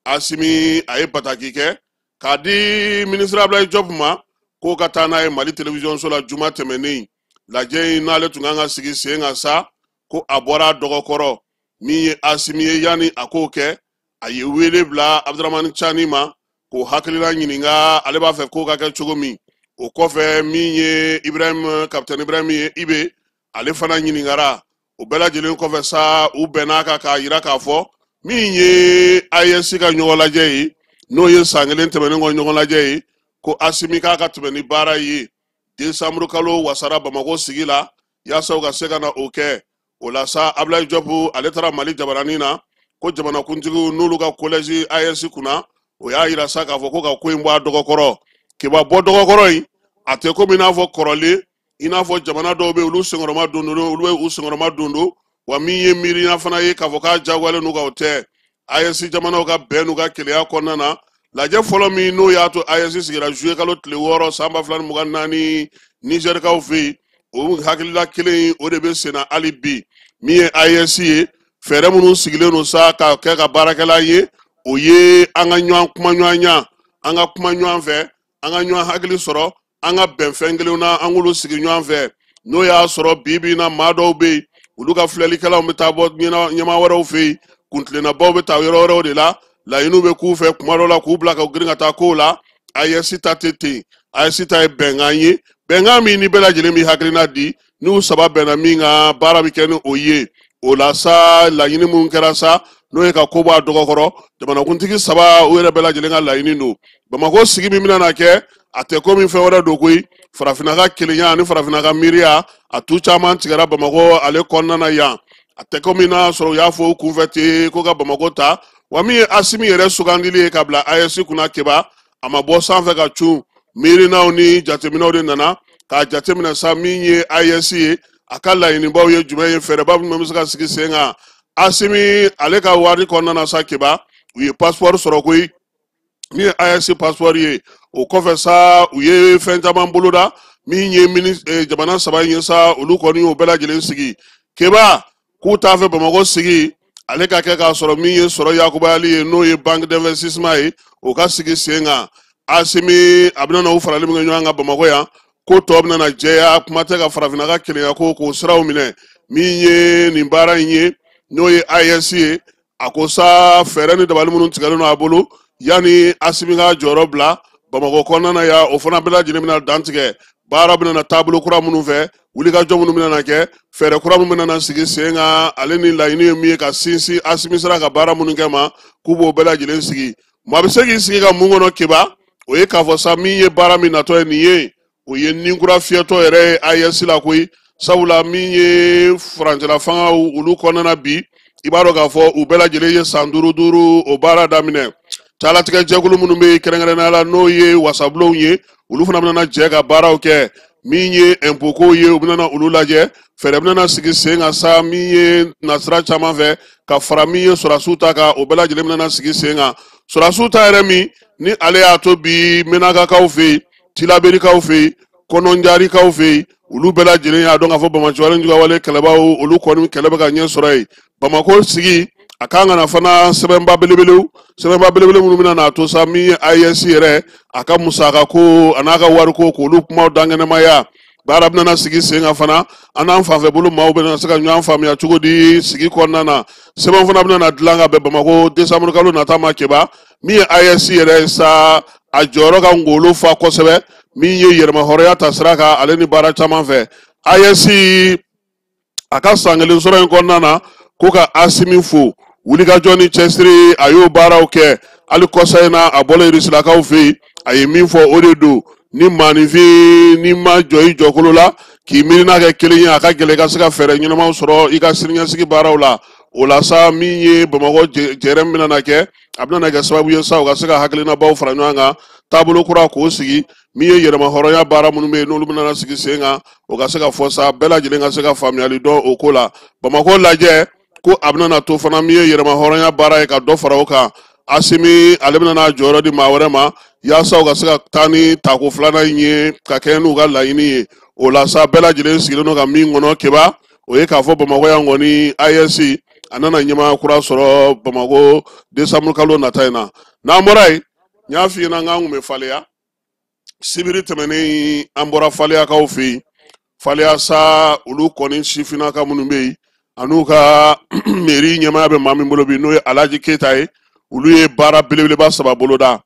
Assimi a ye bataki kɛ k'a di minisiri Abdoulaye Diop ma k'o ka taa n'a ye Mali télévision so la juma tɛmɛnen. Lajɛ in n'ale tun kan ka sigi sen kan sa, ko a bɔra a dɔgɔkɔrɔ. Min ye Assimi ye, yanni a k'o kɛ, a ye wele bila Abdourahamane Tiani ma k'o hakilina ɲininka, ale b'a fɛ k'o ka kɛ cogo min. O kɔfɛ min ye Ibrahim, capitaine Ibrahim ye, Ibe, ale fana ɲininkara. O bɛɛ lajɛlen kɔfɛ sa, u bɛnn'a kan k'a yira k'a fɔ min ye AES ka ɲɔgɔn lajɛ ye, n'o ye san kelen tɛmɛnen kɔ ɲɔgɔn lajɛ ye, ko Assimi k'a ka tɛmɛ ni baara ye décembre kalo wasara Bamakɔ sigi la, yaasa u ka se ka na o kɛ. O la sa, Abdoulaye Diop ale taara Mali jabaranin na ko jamanakuntigiw n'olu ka collège AES kunna, o y'a yira sa k'a fɔ ko ka ko in bɔ a dɔgɔkɔrɔ. Keba bɔ dɔgɔkɔrɔ in, a tɛ komi i n'a fɔ kɔrɔlen, i n'a fɔ jamana dɔw bɛ yen olu senkɔrɔma don don, olu bɛ u senkɔrɔma don don. Wa min ye miiriya fana ye k'a fɔ k'a diyagoyalen n'u ka o tɛ. AES jamanaw ka bɛn n'u ka kelenya kɔnɔna na, lajɛ fɔlɔ min n'o y'a to AES sigira juillet kalo tile 6 san 2024 Nizɛrikaw fɛ yen, o hakilila kelen in o de bɛ sen na hali bi. Min ye AES ye, fɛɛrɛ minnu sigilen don sa ka kɛ ka baarakɛla ye, o ye an ka ɲɔgɔn kuma ɲɔgɔnya, an ka kuma ɲɔgɔn fɛ, an ka ɲɔgɔn hakili sɔrɔ, an ka bɛn fɛn kelenw na, an k'olu sigi ɲɔgɔn fɛ. N'o y'a sɔrɔ bi bi in na maa dɔw bɛ yen, olu ka filɛlikɛlaw bɛ taa bɔ ɲɛmaa wɛrɛw fɛ yen, kuntilennabaw bɛ taa yɔrɔ wɛrɛw de la, laɲiniw bɛ k'u fɛ kuma dɔw la k'u bila ka girin ka taa kow la. AES ta tɛ ten, AES ta ye bɛnkan ye, bɛnkan min ni bɛɛ lajɛlen b'i hakilina di, n'u saba bɛnna min kan, baara bɛ kɛ ni o ye. O la sa, laɲini minnu kɛra sa, N'o ye ka ko bɔ a dɔgɔkɔrɔ. Jamanakuntigi saba, u yɛrɛ bɛɛ lajɛlen ka laɲini don. Bamakɔ sigi min bɛna na kɛ, a tɛ komi fɛn wɛrɛ don koyi. Farafinna ka kelenya ani farafinna ka miiriya, a tu caman tigɛra Bamakɔ ale kɔnɔna na yan. A tɛ komi n'a sɔrɔ u y'a fɔ u kunfɛ ten ko ka Bamakɔ ta. Wa min ye Asimi yɛrɛ sugandili ye ka bila AES kunna, Keba, a ma bɔ sanfɛ ka cun. Miirinaw ni jateminɛw de nana k'a jateminɛ sa. Min ye AES ye, a ka laɲinibaw ye jumɛn ye? Fɛɛrɛba jumɛn bɛ se ka sigi sen kan? Asimi ale ka wari kɔnɔna na sa, Keba, u ye passeport sɔrɔ koyi, min ye AES passeport ye. O kɔfɛ sa, u ye fɛn caman boloda. Min ye jamana saba in ye sa, olu kɔni y'o bɛɛ lajɛlen sigi. Keba, k'u t'a fɛ Bamakɔ sigi ale ka kɛ k'a sɔrɔ min ye sɔrɔ yakubayali ye, n'o ye banque d'investissement ye, o ka sigi sen kan. Asimi a bɛna na u farali min kɛ ɲɔgɔn kan Bamakɔ yan, ko tɔ bɛna na jɛya. Kuma tɛ ka farafinna ka kelenya ko k'o siraw minɛ. Min ye nin baara in ye, n'o ye AES ye, a ko sa fɛɛrɛ ni dabali minnu tigɛlen don a bolo yanni Asimi ka jɔyɔrɔ bila Bamakɔ kɔnɔna na yan, o fana bɛɛ lajɛlen bɛna dantigɛ. Baara bɛna na taabolo kura minnu fɛ, wulikajɔ minnu bɛna na kɛ, fɛɛrɛ kura minnu bɛna na sigi sen kan, ale ni laɲini ye min ye ka sinsin Asimi sera ka baara minnu kɛ ma, k'u b'o bɛɛ lajɛlen sigi. Maa bɛ se k'i sigi ka mun kɔnɔ, Keba? O ye k'a fɔ sa, min ye baara min natɔ ye nin ye, o ye ninkura fiyɛtɔ yɛrɛ ye AES la koyi. Sabula min ye furancɛla fangaw olu kɔnɔna na bi, i b'a dɔn k'a fɔ u bɛɛ lajɛlen ye san duuru duuru o baara daminɛ. Calatigɛ jɛkulu minnu bɛ yen, kɛrɛnkɛrɛnnenya la n'o ye wasabulonw ye, olu fana bɛna jɛ ka baaraw kɛ. Min ye impôt kow ye, u bɛna olu lajɛ. Fɛɛrɛ bɛna sigi sen kan sa, min ye nasira caman fɛ, ka fara min ye sɔrɔdasiw ta kan, o bɛɛ lajɛlen bɛna sigi sen kan. Sɔrɔdasiw ta yɛrɛ min ni ale y'a to bi, Menakakaw fɛ yen, Tilaberikaw fɛ yen, Kɔnɔnjarikaw fɛ yen, olu bɛɛ lajɛlen y'a dɔn k'a fɔ banbaanciwale jugawale kɛlɛbaw, olu kɔni kɛlɛ bɛ ka ɲɛ sɔrɔ yen. Bamakɔ sigi a kan ka na fana sɛbɛnba belebelew, sɛbɛnba belebele minnu bɛna n'a to sa, min ye AES yɛrɛ a ka musaka ko a n'a ka wariko, k'olu kumaw dankɛnɛmaya. Baara bɛna sigi sen kan fana, an n'an fanfɛ bolo maaw bɛna se ka ɲɔgɔn faamuya cogo di sigi kɔnɔna na. Sɛbɛn fana bɛna dilan ka bɛn Bamakɔ desanburu kalo nata ma. Keba, min ye AES yɛrɛ ye sa, a jɔyɔrɔ ka ngolo fa kosɛbɛ, min ye yɛrɛmahɔrɔnya ta sira kan, ale ni baara caman fɛ. AES a ka san kelen sɔrɔ in kɔnɔna na, ko ka Asimi fo wulikajɔ ni cɛsiri, a y'o baaraw kɛ. Hali kɔsa in na, a bɔlen Irisilakaw fɛ yen, a ye min fɔ, o de don: ni maaninfin n'i ma jɔ i jɔkolo la k'i miirina kɛ kelen ye, a ka gɛlɛn i ka se ka fɛɛrɛ ɲɛnamaw sɔrɔ i ka siniɲɛsigi baaraw la. O la sa, min ye Bamakɔ jɛrɛ min bɛna na kɛ, a bɛna kɛ sababu ye sa, u ka se ka hakilinabaw fara ɲɔgɔn kan, taabolo kura k'o sigi. Min ye yɛrɛmahɔrɔnya baara minnu bɛ yen, n'olu bɛna sigi sen kan, o ka se ka fɔ sa, bɛɛ lajɛlen ka se ka faamuyali dɔn o ko la. Bamakɔ lajɛ ko a bɛna to fana, min ye yɛrɛmahɔrɔnya baara ye, ka dɔ fara o kan. Asimi ale bɛna n'a jɔyɔrɔ di maa wɛrɛ ma yaasa u ka se ka taa ni tako filanan in ye ka kɛɲɛ n'u ka laɲini ye. O la sa, bɛɛ lajɛlen sigilen don ka min kɔnɔ, Keba, o ye k'a fɔ Bamakɔ yan kɔni, AES a nana ɲɛmaa kura sɔrɔ Bamakɔ desanburu kalo nata in na. N'an bɔra yen, n y'a f'i ɲɛna k'an kun bɛ Faleya sibiri tɛmɛnen. An bɔra Faleyakaw fɛ yen. Faleya sa, olu kɔni sifinnaka minnu bɛ yen, an'u ka mairie ɲɛmaaya bɛ maa min bolo bi, n'o ye Alhaji Keyita ye, olu ye baara belebeleba saba boloda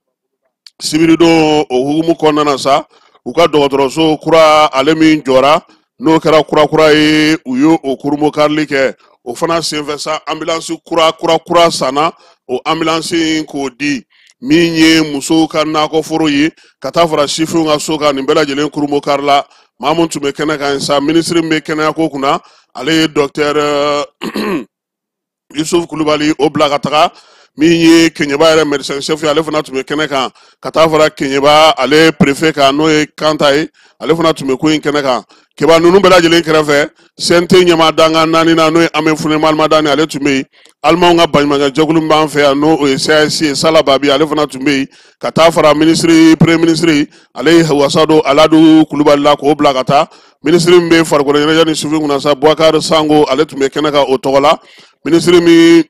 sibiridon. O hukumu kɔnɔna na sa, u ka dɔgɔtɔrɔso kura ale min jɔra, n'o kɛra kurakura ye, u ye o kurunbonkarili kɛ. O fana senfɛ sa, ambulance kura kura kura sanna. O ambulance in k'o di min ye musow ka nakɔforo ye, ka taa fara sifinw ka so kan, nin bɛɛ lajɛlen kurunbonkarila. Maa mun tun bɛ kɛnɛ kan sa, minisiri min bɛ kɛnɛyako kunna, ale ye docteur Yusuf Kulubali o bila ka taga. Min ye Keɲeba yɛrɛ médecin chef ye, ale fana tun bɛ kɛnɛ kan, ka taa fara Keɲeba ale préfet kan, n'o ye Kanta ye, ale fana tun bɛ ko in kɛnɛ kan. Keba, ninnu bɛɛ lajɛlen kɛrɛfɛ, CNT ɲɛmaa dankan naani na, n'o ye Ame Fune Malimadani, ale tun bɛ yen. Alimanw ka baɲumankɛ jɛkulu min b'an fɛ yan, n'o ye CAS ye, Sala Babi, ale fana tun bɛ yen, ka taa fara minisiri, premier ministre, ale ye wasa don Aladu Kulubali la k'o bila ka taa. Minisiri min bɛ farikolo ɲɛnajɛ ni sifin kunna sa, Boubacar Sango, ale tun bɛ kɛnɛ kan o tɔgɔ la. Minisiri min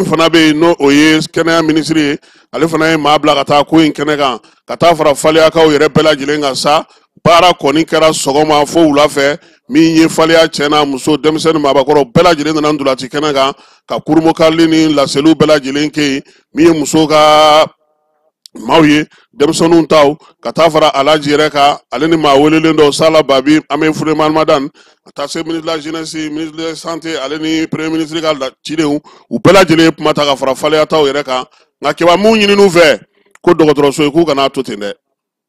fana bɛ yen, n'o o ye kɛnɛya minisiri ye, ale fana ye maa bila ka taa ko in kɛnɛ kan, ka taa fara Faleyakaw yɛrɛ bɛɛ lajɛlen kan sa. Baara kɔni kɛra sɔgɔma fo wula fɛ. Min ye Faleya cɛ n'a muso, denmisɛnnin, maabakɔrɔ, bɛɛ lajɛlen nana ntolaci kɛnɛ kan ka kurunbonkarili ni laseliw bɛɛ lajɛlen kɛ yen. Min ye musow ka Maaw ye denmisɛnninw taw ka taa fara Alaji yɛrɛ kan, ale ni maa welelen dɔw Sala Babi, an bɛ Furemani Madan, ka taa se ministre de la jeunesse, ministre de la santé, ale ni premier ministre ka cidenw, u bɛɛ lajɛlen ye kuma ta ka fara Faleya taw yɛrɛ kan. Nka Keba, mun ɲininiw fɛ ko dɔgɔtɔrɔso ye, k'u kana to ten dɛ,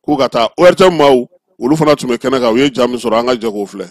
k'u ka taa. ORTM maaw, olu fana tun bɛ kɛnɛ kan, u ye ja min sɔrɔ, an ka jɛ k'o filɛ.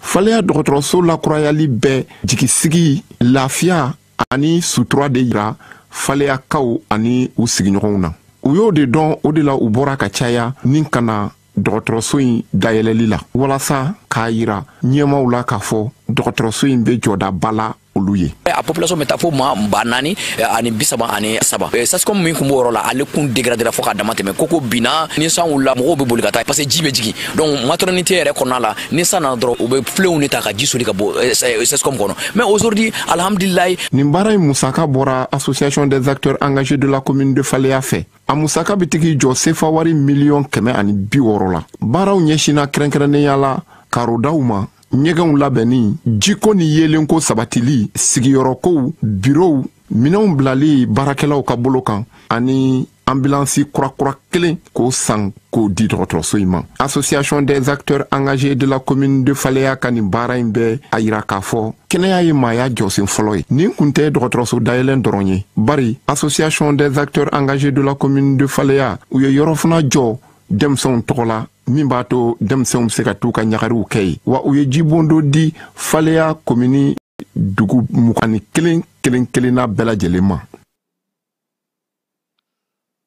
Faleya dɔgɔtɔrɔso lakurayali bɛ jigisigi, lafiya ani sutura de yira Faleyakaw ani u sigiɲɔgɔnw na. U y'o de dɔn, o de la u bɔra ka caya ni ka na dɔgɔtɔrɔso in dayɛlɛli la, walasa k'a yira ɲɛmaw la k'a fɔ dɔgɔtɔrɔso in bɛ jɔdaba la olu ye. A population bɛ taa fo maa 4033. SASCOM min tun b'o yɔrɔ la, ale kun dégradera fo k'a dama tɛmɛ. Koko binna, ni san wulila, mɔgɔw bɛ boli ka taa parce que ji bɛ jigin. Donc maternité yɛrɛ kɔnɔna la, ni san nana dɔrɔn, u bɛ filenw de ta ka ji soli ka bɔ SASCOM kɔnɔ. Mais aujourd'hui, alhamdulilayi. Nin baara in musaka bɔra Association des acteurs engagés de la commune de Faleya fɛ. A musaka bɛ tigi jɔ sefa wari 160 miliyɔn la. Baaraw ɲɛsinna kɛrɛnkɛrɛnnenya la karodaw ma, ɲɛgɛnw labɛnni, jiko ni yeelenko sabatili, sigiyɔrɔkow, birow, minɛnw bilali baarakɛlaw ka bolo kan, ani ambulansi kurakura kelen k'o san k'o di dɔgɔtɔrɔso in ma. Association des acteurs engagés de la commune de Faleya ka nin baara in bɛ a yira k'a fɔ kɛnɛya ye maaya jɔsen fɔlɔ ye. Nin kun tɛ dɔgɔtɔrɔso dayɛlɛn dɔrɔn ye, bari Association des acteurs engagés de la commune de Faleya, u ye yɔrɔ fana jɔ denmisɛnw tɔgɔ la, min b'a to denmisɛnw bɛ se ka t'u ka ɲagariw kɛ yen. Wa u ye jibondo di Faleya komini dugu 21 kelen kelenna bɛɛ lajɛlen ma.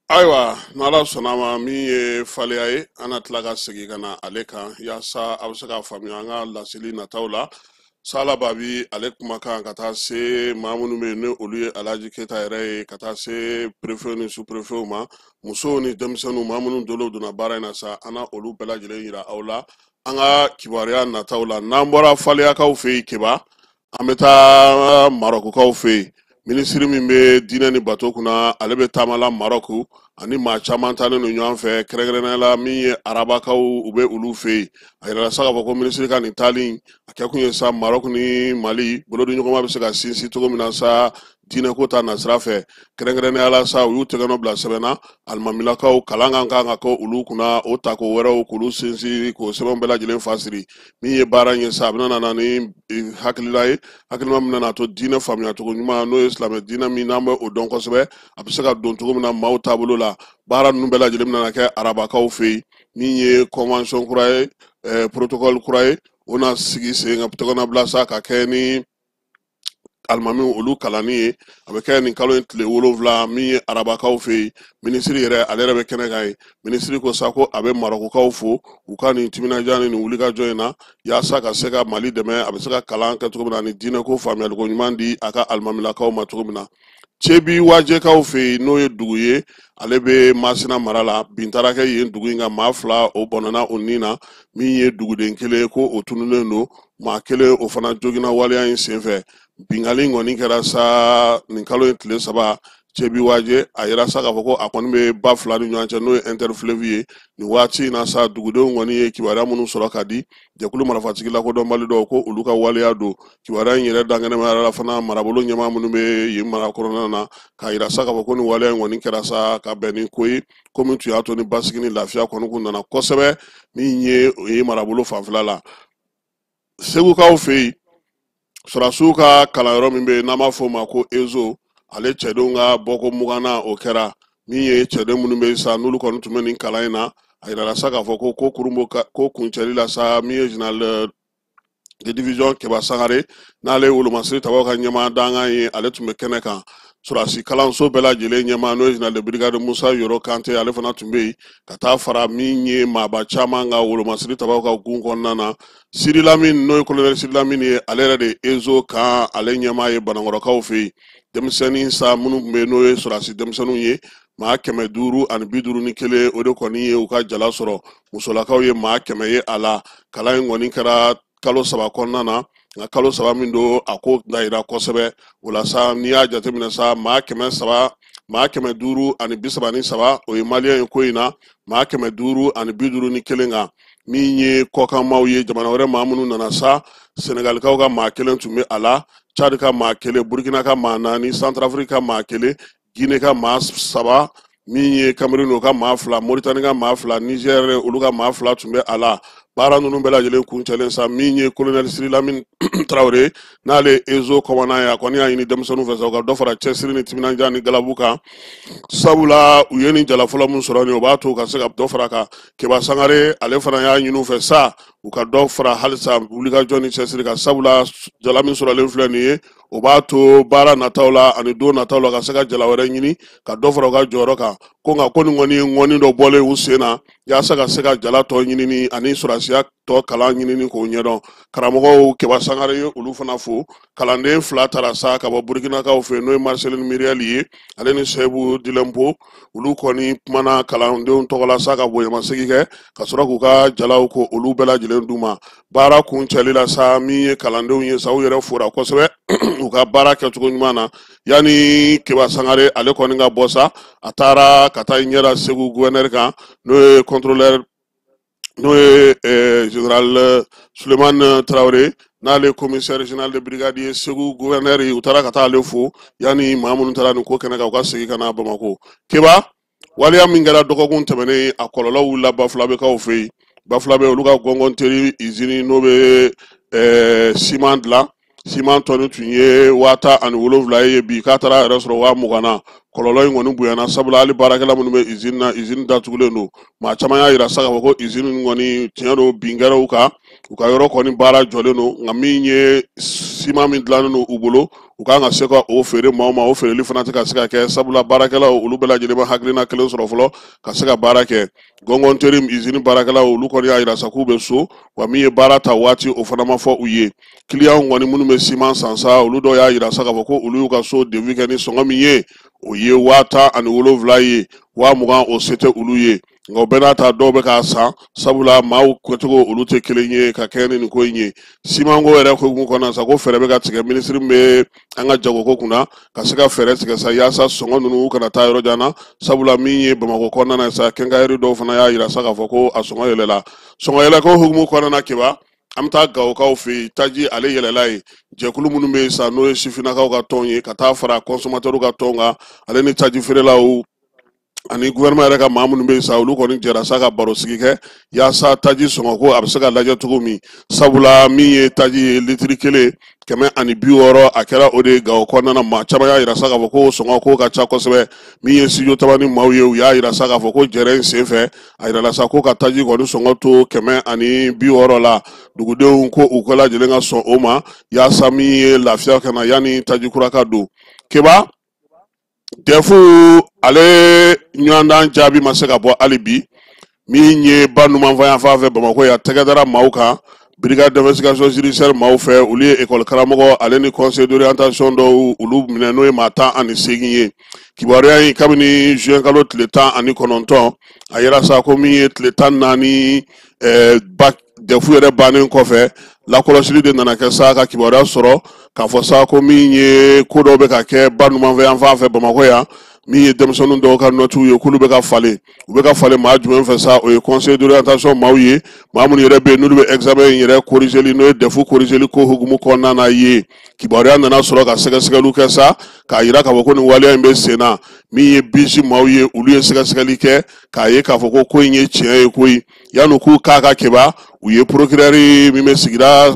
Ayiwa, n'Ala sɔnna ma, min ye Faleya ye, an na tila ka segin ka na ale kan yaasa a bɛ se k'a faamuya an ka laseli nataw la. Sala Babi, ale kumakan ka taa se maa minnu bɛ yen ni olu ye Alaji Keyita yɛrɛ ye, ka taa se préfet ni sous préfet ma, musow ni denmisɛnninw, maa minnu dolo donna baara in na sa, an na olu bɛɛ lajɛlen yira aw la an ka kibaruya nataw la. N'an bɔra Faleyakaw fɛ yen, Keba, an bɛ taa Marɔkukaw fɛ yen. Minisiri min bɛ diinɛ ni bato kunna, ale bɛ taama la Marɔku, ani maa caman taalen don ɲɔgɔn fɛ, kɛrɛnkɛrɛnnenya la min ye arabakaw, u bɛ olu fɛ yen. A yirala sa k'a fɔ ko minisiri ka nin taali, a kɛkun ye sa Marɔku ni Mali bolodiɲɔgɔnma bɛ se ka sinsin cogo min na sa diinɛko ta nasira fɛ. Kɛrɛnkɛrɛnnenya la sa, u y'u tɛgɛnɔ bila sɛbɛn na, alimamilakaw kalan kan kan ka kɛ olu kunna, o tako wɛrɛw k'olu sinsin, k'o sɛbɛnw bɛɛ lajɛlen fasiri. Min ye baara in ye sa, a bɛna na ni hakilila ye, hakilina min bɛna to diinɛ faamuyacogo ɲuman, n'o ye silamɛ diinɛ min n'an bɛ o dɔn kosɛbɛ, a bɛ se ka don cogo min na maaw taabolo la. Baara ninnu bɛɛ lajɛlen bɛna kɛ arabakaw fɛ yen. Min ye convention kura ye, protocole kura ye, o na sigi sen kan, tɛgɛnɔ bila sa ka kɛ ni alimamiw olu kalanni ye. A bɛ kɛ nin kalo in tile 7, min ye arabakaw fɛ yen. Minisiri yɛrɛ, ale yɛrɛ bɛ kɛnɛ kan yen. Minisiri ko sa ko a bɛ Marɔkukaw fo u ka nin timinadiya ni nin wulikajɔ in na, yaasa ka se ka Mali dɛmɛ, a bɛ se ka kalan kɛ cogo min na ani diinɛko faamuyaliko ɲuman di a ka alimamilakaw ma cogo min na. Cebi Wajɛkaw fɛ yen, n'o ye dugu ye, ale bɛ Masina mara la, bin taara kɛ yen dugu in ka maa fila, o bɔnɛna o nin na. Min ye duguden kelen ko o tununnen don, maa kelen o fana joginna waleya in senfɛ. Binkanni kɔni kɛra sa nin kalo in tile 3 Cebi Wajɛ. A yira sa k'a fɔ ko a kɔni bɛ ba fila ni ɲɔgɔn cɛ, n'o ye interfleuve ye. Nin waati in na sa, dugudenw kɔni ye kibaruya minnu sɔrɔ ka di jɛkulu marifatigi lakodɔnbali dɔw ko olu ka waleya don. Kibaruya in yɛrɛ dankɛnɛmayara la fana marabolo ɲɛmaa minnu bɛ yen mara kɔnɔna na, k'a yira sa k'a fɔ ko nin waleya in kɔni kɛra sa ka bɛn ni ko ye, ko min tun y'a to ni basigi ni lafiya kɔni kun nana kosɛbɛ min ye o ye marabolo fanfɛla la. Segukaw fɛ yen, sɔrɔdasiw ka kalanyɔrɔ min bɛ yen n'an b'a fɔ o ma ko ESO, ale cɛdenw ka bɔko 20nan o kɛra. Min ye cɛden minnu bɛ yen sa, n'olu kɔni tun bɛ nin kalan in na, a yirala sa k'a fɔ ko kurunbo ko kuncɛli la sa, min ye général de division Keba Sangare, n'ale ye wolomasiri tabaw ka ɲɛmaa dankan ye, ale tun bɛ kɛnɛ kan. Sɔrɔdasi kalanso bɛɛ lajɛlen ɲɛmaa, n'o ye général de brigade Musa Yoro Kante, ale fana tun bɛ yen, ka taa fara min ye maaba caman ka wolomasiri tabaw ka gun kɔnɔna na. Sidi Lamine, n'o ye colonel Sidi Lamine ye, ale yɛrɛ de ye ESO kan ale ɲɛmaa ye Banankɔrɔkaw fɛ yen. Denmisɛnnin sa minnu tun bɛ yen, n'o ye sɔrɔdasi denmisɛnninw ye, maa 551, o de kɔni ye u ka jala sɔrɔ. Musolakaw ye maa 100 ye a la. Kalan in kɔni kɛra kalo 3 kɔnɔna na, nka kalo 3 min don, a ko dayira kosɛbɛ. O la sa, n'i y'a jateminɛ sa, maa 300, maa 533, o ye maliyɛn ye ko in na, maa 551 kan. Min ye kɔkanmaw ye, jamana wɛrɛ maa minnu nana sa, Senegalikaw ka maa kelen tun bɛ a la, Chad ka maa kelen, Burkina ka maa naani, Centrafrique ka maa kelen. Guinée ka maa 3, min ye Cameroun o ka maa 2, Mauritanie ka maa 2, Niger olu ka maa 2 tun bɛ a la. Baara ninnu bɛɛ lajɛlen kuncɛlen sa, min ye colonel Siri Lamine Traoré n'ale Ezo commandant ye, a kɔni y'a ɲini denmisɛnninw fɛ sa u ka dɔ fara cɛsiri ni timinandiya ni galabu kan, sabula u ye nin jala fɔlɔ min sɔrɔ nin, o b'a to u ka se ka dɔ fara kan. Keba Sangare ale fana y'a ɲini u fɛ sa u ka dɔ fara halisa wulikajɔ ni cɛsiri kan, sabula jala min sɔrɔlen filɛ nin ye, o b'a to baara nataw la ani don nataw la ka se ka jala wɛrɛ ɲini ka dɔ fara u ka jɔyɔrɔ kan. Ko nka ko nin kɔni ye ŋɔni dɔ bɔlen u sen na yaasa ka se ka jala tɔ ɲinini ani sɔrɔdasiya tɔ kalan ɲinini k'o ɲɛdɔn. Karamɔgɔw Keba Sangare ye olu fana fo. Kalanden 2 taara sa ka bɔ Burkinakaw fɛ yen, n'o ye Marceline Muriel ye ale ni Sebu Dilenpo. Olu kɔni kumana kalandenw tɔgɔ la sa ka bonyamasegin kɛ ka sɔrɔ k'u ka jalaw ko olu bɛɛ lajɛlen d'u ma. Baara kuncɛli la sa, min ye kalandenw ye sa, u yɛrɛ fora kosɛbɛ u ka baara kɛcogo ɲuman na. Yanni Keba Sangare ale kɔni ka bɔ sa, a taara ka taa ɲɛ da Segu gouverneur kan, n'o ye contrôleur, n'o ye général Sulemani Traoré, n'ale commissaire général de brigade ye Segu gouverneur ye. U taara ka taa ale fo yanni maa minnu taara nin ko kɛnɛ kan u ka segin ka na Bamakɔ. Keba, waleya min kɛra dɔgɔkun tɛmɛnen, a kɔlɔlɔ wulila Bafulabɛkaw fɛ yen. Bafulabɛ olu ka gɔngɔn teri izini n'o bɛ siman dilan, siman tɔni tun ye 17,000 ye, bi k'a taara yɛrɛ sɔrɔ 20,000 na. Kɔlɔlɔ in kɔni bonyana, sabula hali baarakɛla minnu bɛ izini na, izini datugulen don. Maa caman y'a yira sa k'a fɔ ko izini kɔni tiɲɛ don, bin kɛra u kan, u ka yɔrɔ kɔni baara jɔlen don, nka min ye siman min dilannen don u bolo, u kan ka se ka o feere maaw ma, o feereli fana tɛ ka se ka kɛ, sabula baarakɛlaw olu bɛɛ lajɛlen ma hakilina kelen sɔrɔ fɔlɔ ka se ka baara kɛ. Gɔngɔn teri izini baarakɛlaw olu kɔni y'a yira sa k'u bɛ so, wa min ye baara ta waati o fana ma fɔ u ye. Kiliyanw kɔni minnu bɛ siman san sa, olu dɔw y'a yira sa k'a fɔ ko olu y'u ka so devis kɛ ni sɔngɔ min ye, o ye 17,000 ye, 20,000 o se tɛ olu ye. Nka o bɛɛ n'a ta dɔw bɛ k'a san, sabula maaw kɛcogo olu tɛ kelen ye ka kɛɲɛ ni nin ko in ye. Simanko yɛrɛ hukumu kɔnɔna sa, ko fɛɛrɛ bɛ ka tigɛ minisiri min bɛ an ka jagoko kunna ka se ka fɛɛrɛ tigɛ sa yaasa sɔngɔ ninnu kana taa yɔrɔ jan na, sabula min ye Bamakɔ kɔnɔna na sa, kɛnkayɛri dɔw fana y'a yira sa k'a fɔ ko a sɔngɔ yɛlɛla. Sɔngɔ yɛlɛko hukumu kɔnɔna na, Keba, an bɛ taa Gawokaw fɛ yen. Taji ale yɛlɛla yen. Jɛkulu minnu bɛ yen sa, n'o ye sifinnakaw ka tɔn ye, ka taa fara consommateur ka tɔn kan, ale ni taji feerelaw ani gouvernement yɛrɛ ka maa minnu bɛ yen sa, olu kɔni jɛra sa ka baro sigi kɛ yaasa taji sɔngɔ ko a bɛ se ka lajɛ cogo min, sabula min ye taji ye litiri 1 160, a kɛra o de ye Gawo kɔnɔna na. Maa caman y'a yira sa k'a fɔ ko sɔngɔ ko ka ca kosɛbɛ. Min ye studio Tabani maaw ye, u y'a yira sa k'a fɔ ko jɛrɛ in senfɛ, a yirala sa ko ka taji kɔni sɔngɔ to 160 la. Dugudenw ko u bɛɛ lajɛlen ka sɔn o ma yaasa min ye lafiya ka na yanni taji kura ka don. Keba, dɛfu ale ɲɔgɔndan jaabi ma se ka bɔ hali bi. Min ye ba numanfan yan fan fɛ Bamakɔ yan, tɛgɛ dara maaw kan brigade d'investigation judiciaire maaw fɛ. Olu ye école karamɔgɔ ale ni conseil d'orientation dɔw olu minɛ, n'o ye maa 18 ye. Kibaruya in kabini juin kalo tile 19, a yira sa ko min ye tile 14 bac dɛfu yɛrɛ bannen kɔfɛ, lakɔlɔsili de nana kɛ sa ka kibaruya sɔrɔ k'a fɔ sa ko min ye ko dɔw bɛ ka kɛ ba numanfɛ yan fan fɛ Bamakɔ yan, min ye denmisɛnnin dɔw ka nɔtiw ye k'olu bɛ ka falen. U bɛ ka falen maa jumɛn fɛ sa? O ye conseil d'orientation maaw ye, maa minnu yɛrɛ bɛ yen n'olu bɛ examen in yɛrɛ corrigeli, n'o ye dɛfu corrigeli ko hukumu kɔnɔna na ye. Kibaruya nana sɔrɔ ka sɛgɛsɛgɛliw kɛ sa k'a yira k'a fɔ ko nin waleya in bɛ sen na. Min ye bisi maaw ye, olu ye sɛgɛsɛgɛli kɛ k'a ye k'a fɔ ko ko in ye tiɲɛ ye koyi. Yanni k'u k'a ka Keba, u ye procureur min bɛ sigida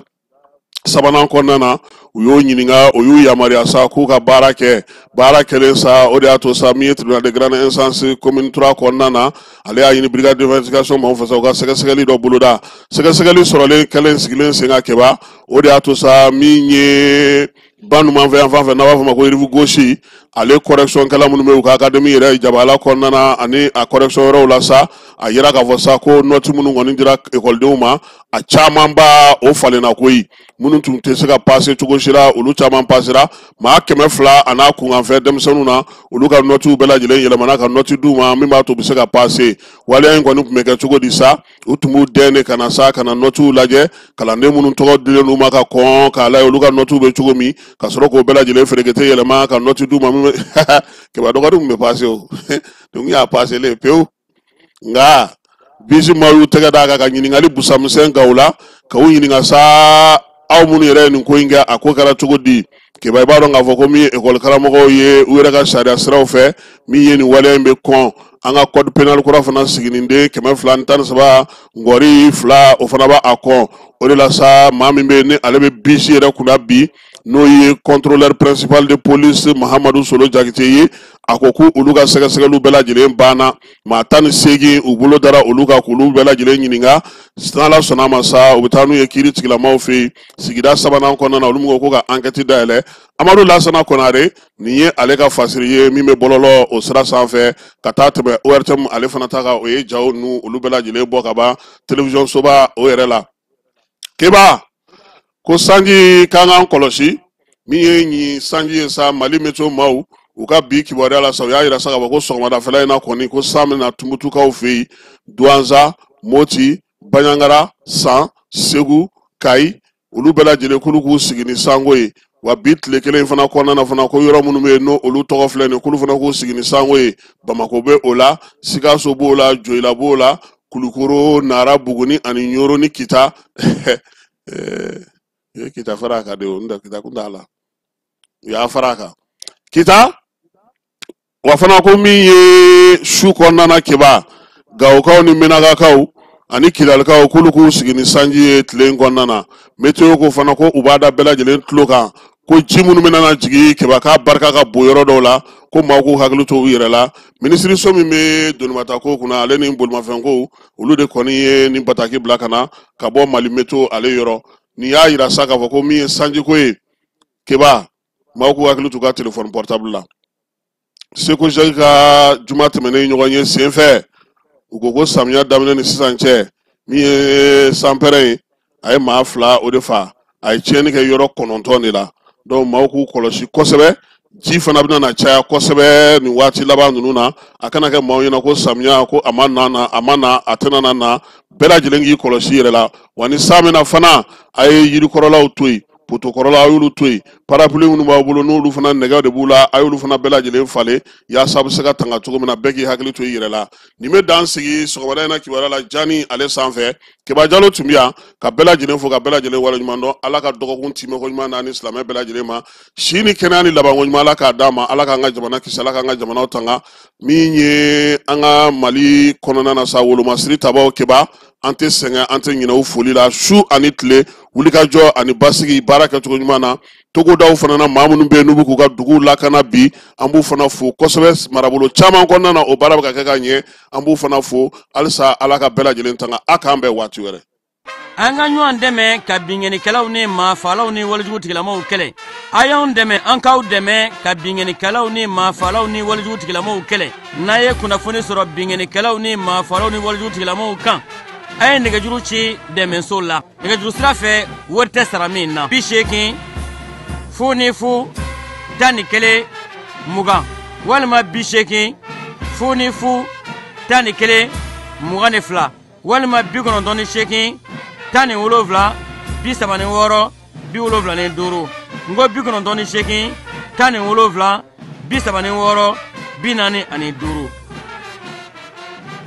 sabanan kɔnɔna na, u y'o ɲininka, o y'u yamaruya sa k'u ka baara kɛ. Baara kɛlen sa, o de y'a to sa min ye tribunal de grande instance commune 3 kɔnɔna na, ale y'a ɲini brigade d'investigation maaw fɛ sa u ka sɛgɛsɛgɛli dɔ boloda. Sɛgɛsɛgɛli sɔrɔlen kɛlen sigilen sen kan, Keba, o de y'a to sa min ye ba numanfɛ yan fan fɛ, n'a b'a fɔ ma ko rive gauche, ale correction kɛla minnu bɛ u ka académie yɛrɛ jabala kɔnɔna na ani a correction yɔrɔw la sa, a yira k'a fɔ sa ko nɔti minnu kɔni dira ekɔlidenw ma, a caman ba o falenna koyi. Minnu tun tɛ se ka pase cogo si la, olu caman pasera. Maa 200 a n'a kunkanfɛ denmisɛnninw na, olu ka nɔtiw bɛɛ lajɛlen yɛlɛmana ka nɔti d'u ma min b'a to u bɛ se ka pase. Waleya in kɔni tun bɛ kɛ cogo di sa? U tun b'u dɛn de ka na sa ka na nɔtiw lajɛ, kalanden minnu tɔgɔ dilen d'u ma ka kɔn k'a lajɛ olu ka nɔtiw bɛ cogo min, ka sɔrɔ k'o bɛɛ lajɛlen ferekete yɛlɛma ka nɔti d'u ma min bɛ Keba dɔgɔnin tun bɛ pase o nin y'a paselen pewu. Nka bisi maaw y'u tɛgɛ d'a kan ka ɲininkali busamisɛn k'u la, ka u ɲininka sa, aw minnu yɛrɛ ye nin ko in kɛ, a ko kɛra cogo di? Keba, i b'a dɔn k'a fɔ ko min ye ekɔli karamɔgɔw ye, u yɛrɛ ka sariya siraw fɛ, min ye nin waleya in bɛ kɔn. An ka code pénal kura fana siginiden 213 ngɔri 2, o fana b'a kɔn. O de la sa, maa min bɛ ni ale bɛ bisi yɛrɛ kunna bi, n'o ye contrôleur principal de police Mahamadu Solo Jakite ye, a ko ko olu ka sɛgɛsɛgɛliw bɛɛ lajɛlen banna. Maa 18, u bolo dara olu kan k'olu bɛɛ lajɛlen ɲininka. N'Ala sɔnna a ma sa, u bɛ taa n'u ye kiiri tigilamaw fɛ yen sigida sabanan kɔnɔna na, olu min ko ko ka enquête dayɛlɛ. Amadu Lasana Konare, nin ye ale ka fasiri ye min bɛ bɔlɔlɔ o sira sanfɛ ka taa tɛmɛ ORTM, ale fana ta kan, o ye jaw ninnu olu bɛɛ lajɛlen bɔ ka ban télévision soba o yɛrɛ la. Keba, ko sanji k'an k'an kɔlɔsi. Min ye nin sanji ye sa, Mali météo maaw u ka bi kibaruya la sa, u y'a yira sa k'a fɔ ko sɔgɔmadafɛla in na kɔni, ko san bɛna Tumutukaw fɛ yen, Duwanza, Moti, Baɲangara, San, Segu, Kayi, olu bɛɛ lajɛlen k'olu k'u sigi ni sanko ye. Wa bi tile kelen in fana kɔnɔna na fana, ko yɔrɔ minnu bɛ yen n'o olu tɔgɔ filɛ nin ye, k'olu fana k'u sigi ni sanko ye. Bamakɔ bɛ o la, Sikaso b'o la, Joyila b'o la, Kulukoro, Nara, Buguni ani Ɲoro ni Kita. Kita fara a kan de, o n tɛ Kita kun t'a la, u y'a fara a kan Kita. Wa fana ko min ye su kɔnɔna na, Keba, Gawokaw ni Menakakaw ani Kidalikaw, k'olu k'u sigi ni sanji ye tile in kɔnɔna na. Météo ko fana ko u b'a da bɛɛ lajɛlen tulo kan ko ji minnu bɛna na jigin, Keba, k'a barika ka bon yɔrɔ dɔw la, ko maaw k'u hakili to u yɛrɛ la. Minisiriso min bɛ donimatako kunna, ale ni bolimafɛnko, olu de kɔni ye nin bataki bila ka na ka bɔ Mali météo ale yɔrɔ. Nin y'a yira sa k'a fɔ ko min ye sanjiko ye, Keba, maaw k'u hakili t'u ka téléphone portable la. Seko Jacques ka juma tɛmɛnen ɲɔgɔn ye senfɛ, u ko ko samiya daminɛ ni sisan cɛ, min ye sanpɛrɛn ye, a ye maa 2 o de fa, a ye tiɲɛni kɛ yɔrɔ 9 de la. Donc maaw k'u kɔlɔsi kosɛbɛ, ji fana bɛna na caya kosɛbɛ nin waati laban ninnu na. A kana kɛ maaw ɲɛna ko samiya ko a ma na, a ma na, a tɛna na na. Bɛɛ lajɛlen k'i kɔlɔsi yɛrɛ la. Wa ni san bɛna fana, a ye yirikɔrɔlaw to yen, potokɔrɔla a y'olu to yen, parapluie minnu b'aw bolo n'olu fana nɛgɛw de b'u la, a y'olu fana bɛɛ lajɛlen falen yaasa a bɛ se ka tanga cogo min na. Bɛɛ k'i hakili to i yɛrɛ la. Nin bɛ dan sigi sɔgɔmada in na kibaruya la Jani ale sanfɛ. Keba Jalo tun bɛ yan ka bɛɛ lajɛlen fo, ka bɛɛ lajɛlen waleɲuman dɔn. Ala ka dɔgɔkun timɛko ɲuman d'an ni silamɛ bɛɛ lajɛlen ma. Si ni kɛnɛya ni labanko ɲuman, Ala k'a d'an ma. Ala k'an ka jamana kisi, Ala k'an ka jamanaw tanga. Min ye an ka Mali kɔnɔna na sa, wolomasiri tabaw, Keba, an tɛ sɛgɛn, an tɛ ɲinɛ u foli la su ani tile, wulikajɔ ani basigi, baara kɛcogo ɲuman na. Togodaw fana na, maa minnu bɛ yen n'u bɛ k'u ka duguw lakana bi, an b'u fana fo kosɛbɛ. Marabolo caman kɔnɔna na, o baara bɛ ka kɛ ka ɲɛ, an b'u fana fo halisa. Ala ka bɛɛ lajɛlen tanga. A k'an bɛn waati wɛrɛ. An ka ɲɔgɔn dɛmɛ ka binkannikɛlaw ni maafaalaw ni walejugu tigilamaw kɛlɛ. A y'anw dɛmɛ, an k'aw dɛmɛ ka binkannikɛlaw ni maafaalaw ni walejugu tigilamaw kɛlɛ. N'a ye kunnafoni sɔrɔ binkannikɛlaw ni maafaalaw ni walejugu tigilamaw kan, a ye nɛgɛjuru ci dɛmɛso la. Nɛgɛjuru sira fɛ, wari tɛ sara min na. 80 0 0 11 20 walima 80 0 0 11 22 walima 98 17 36 75. N ko 98 17 36 45.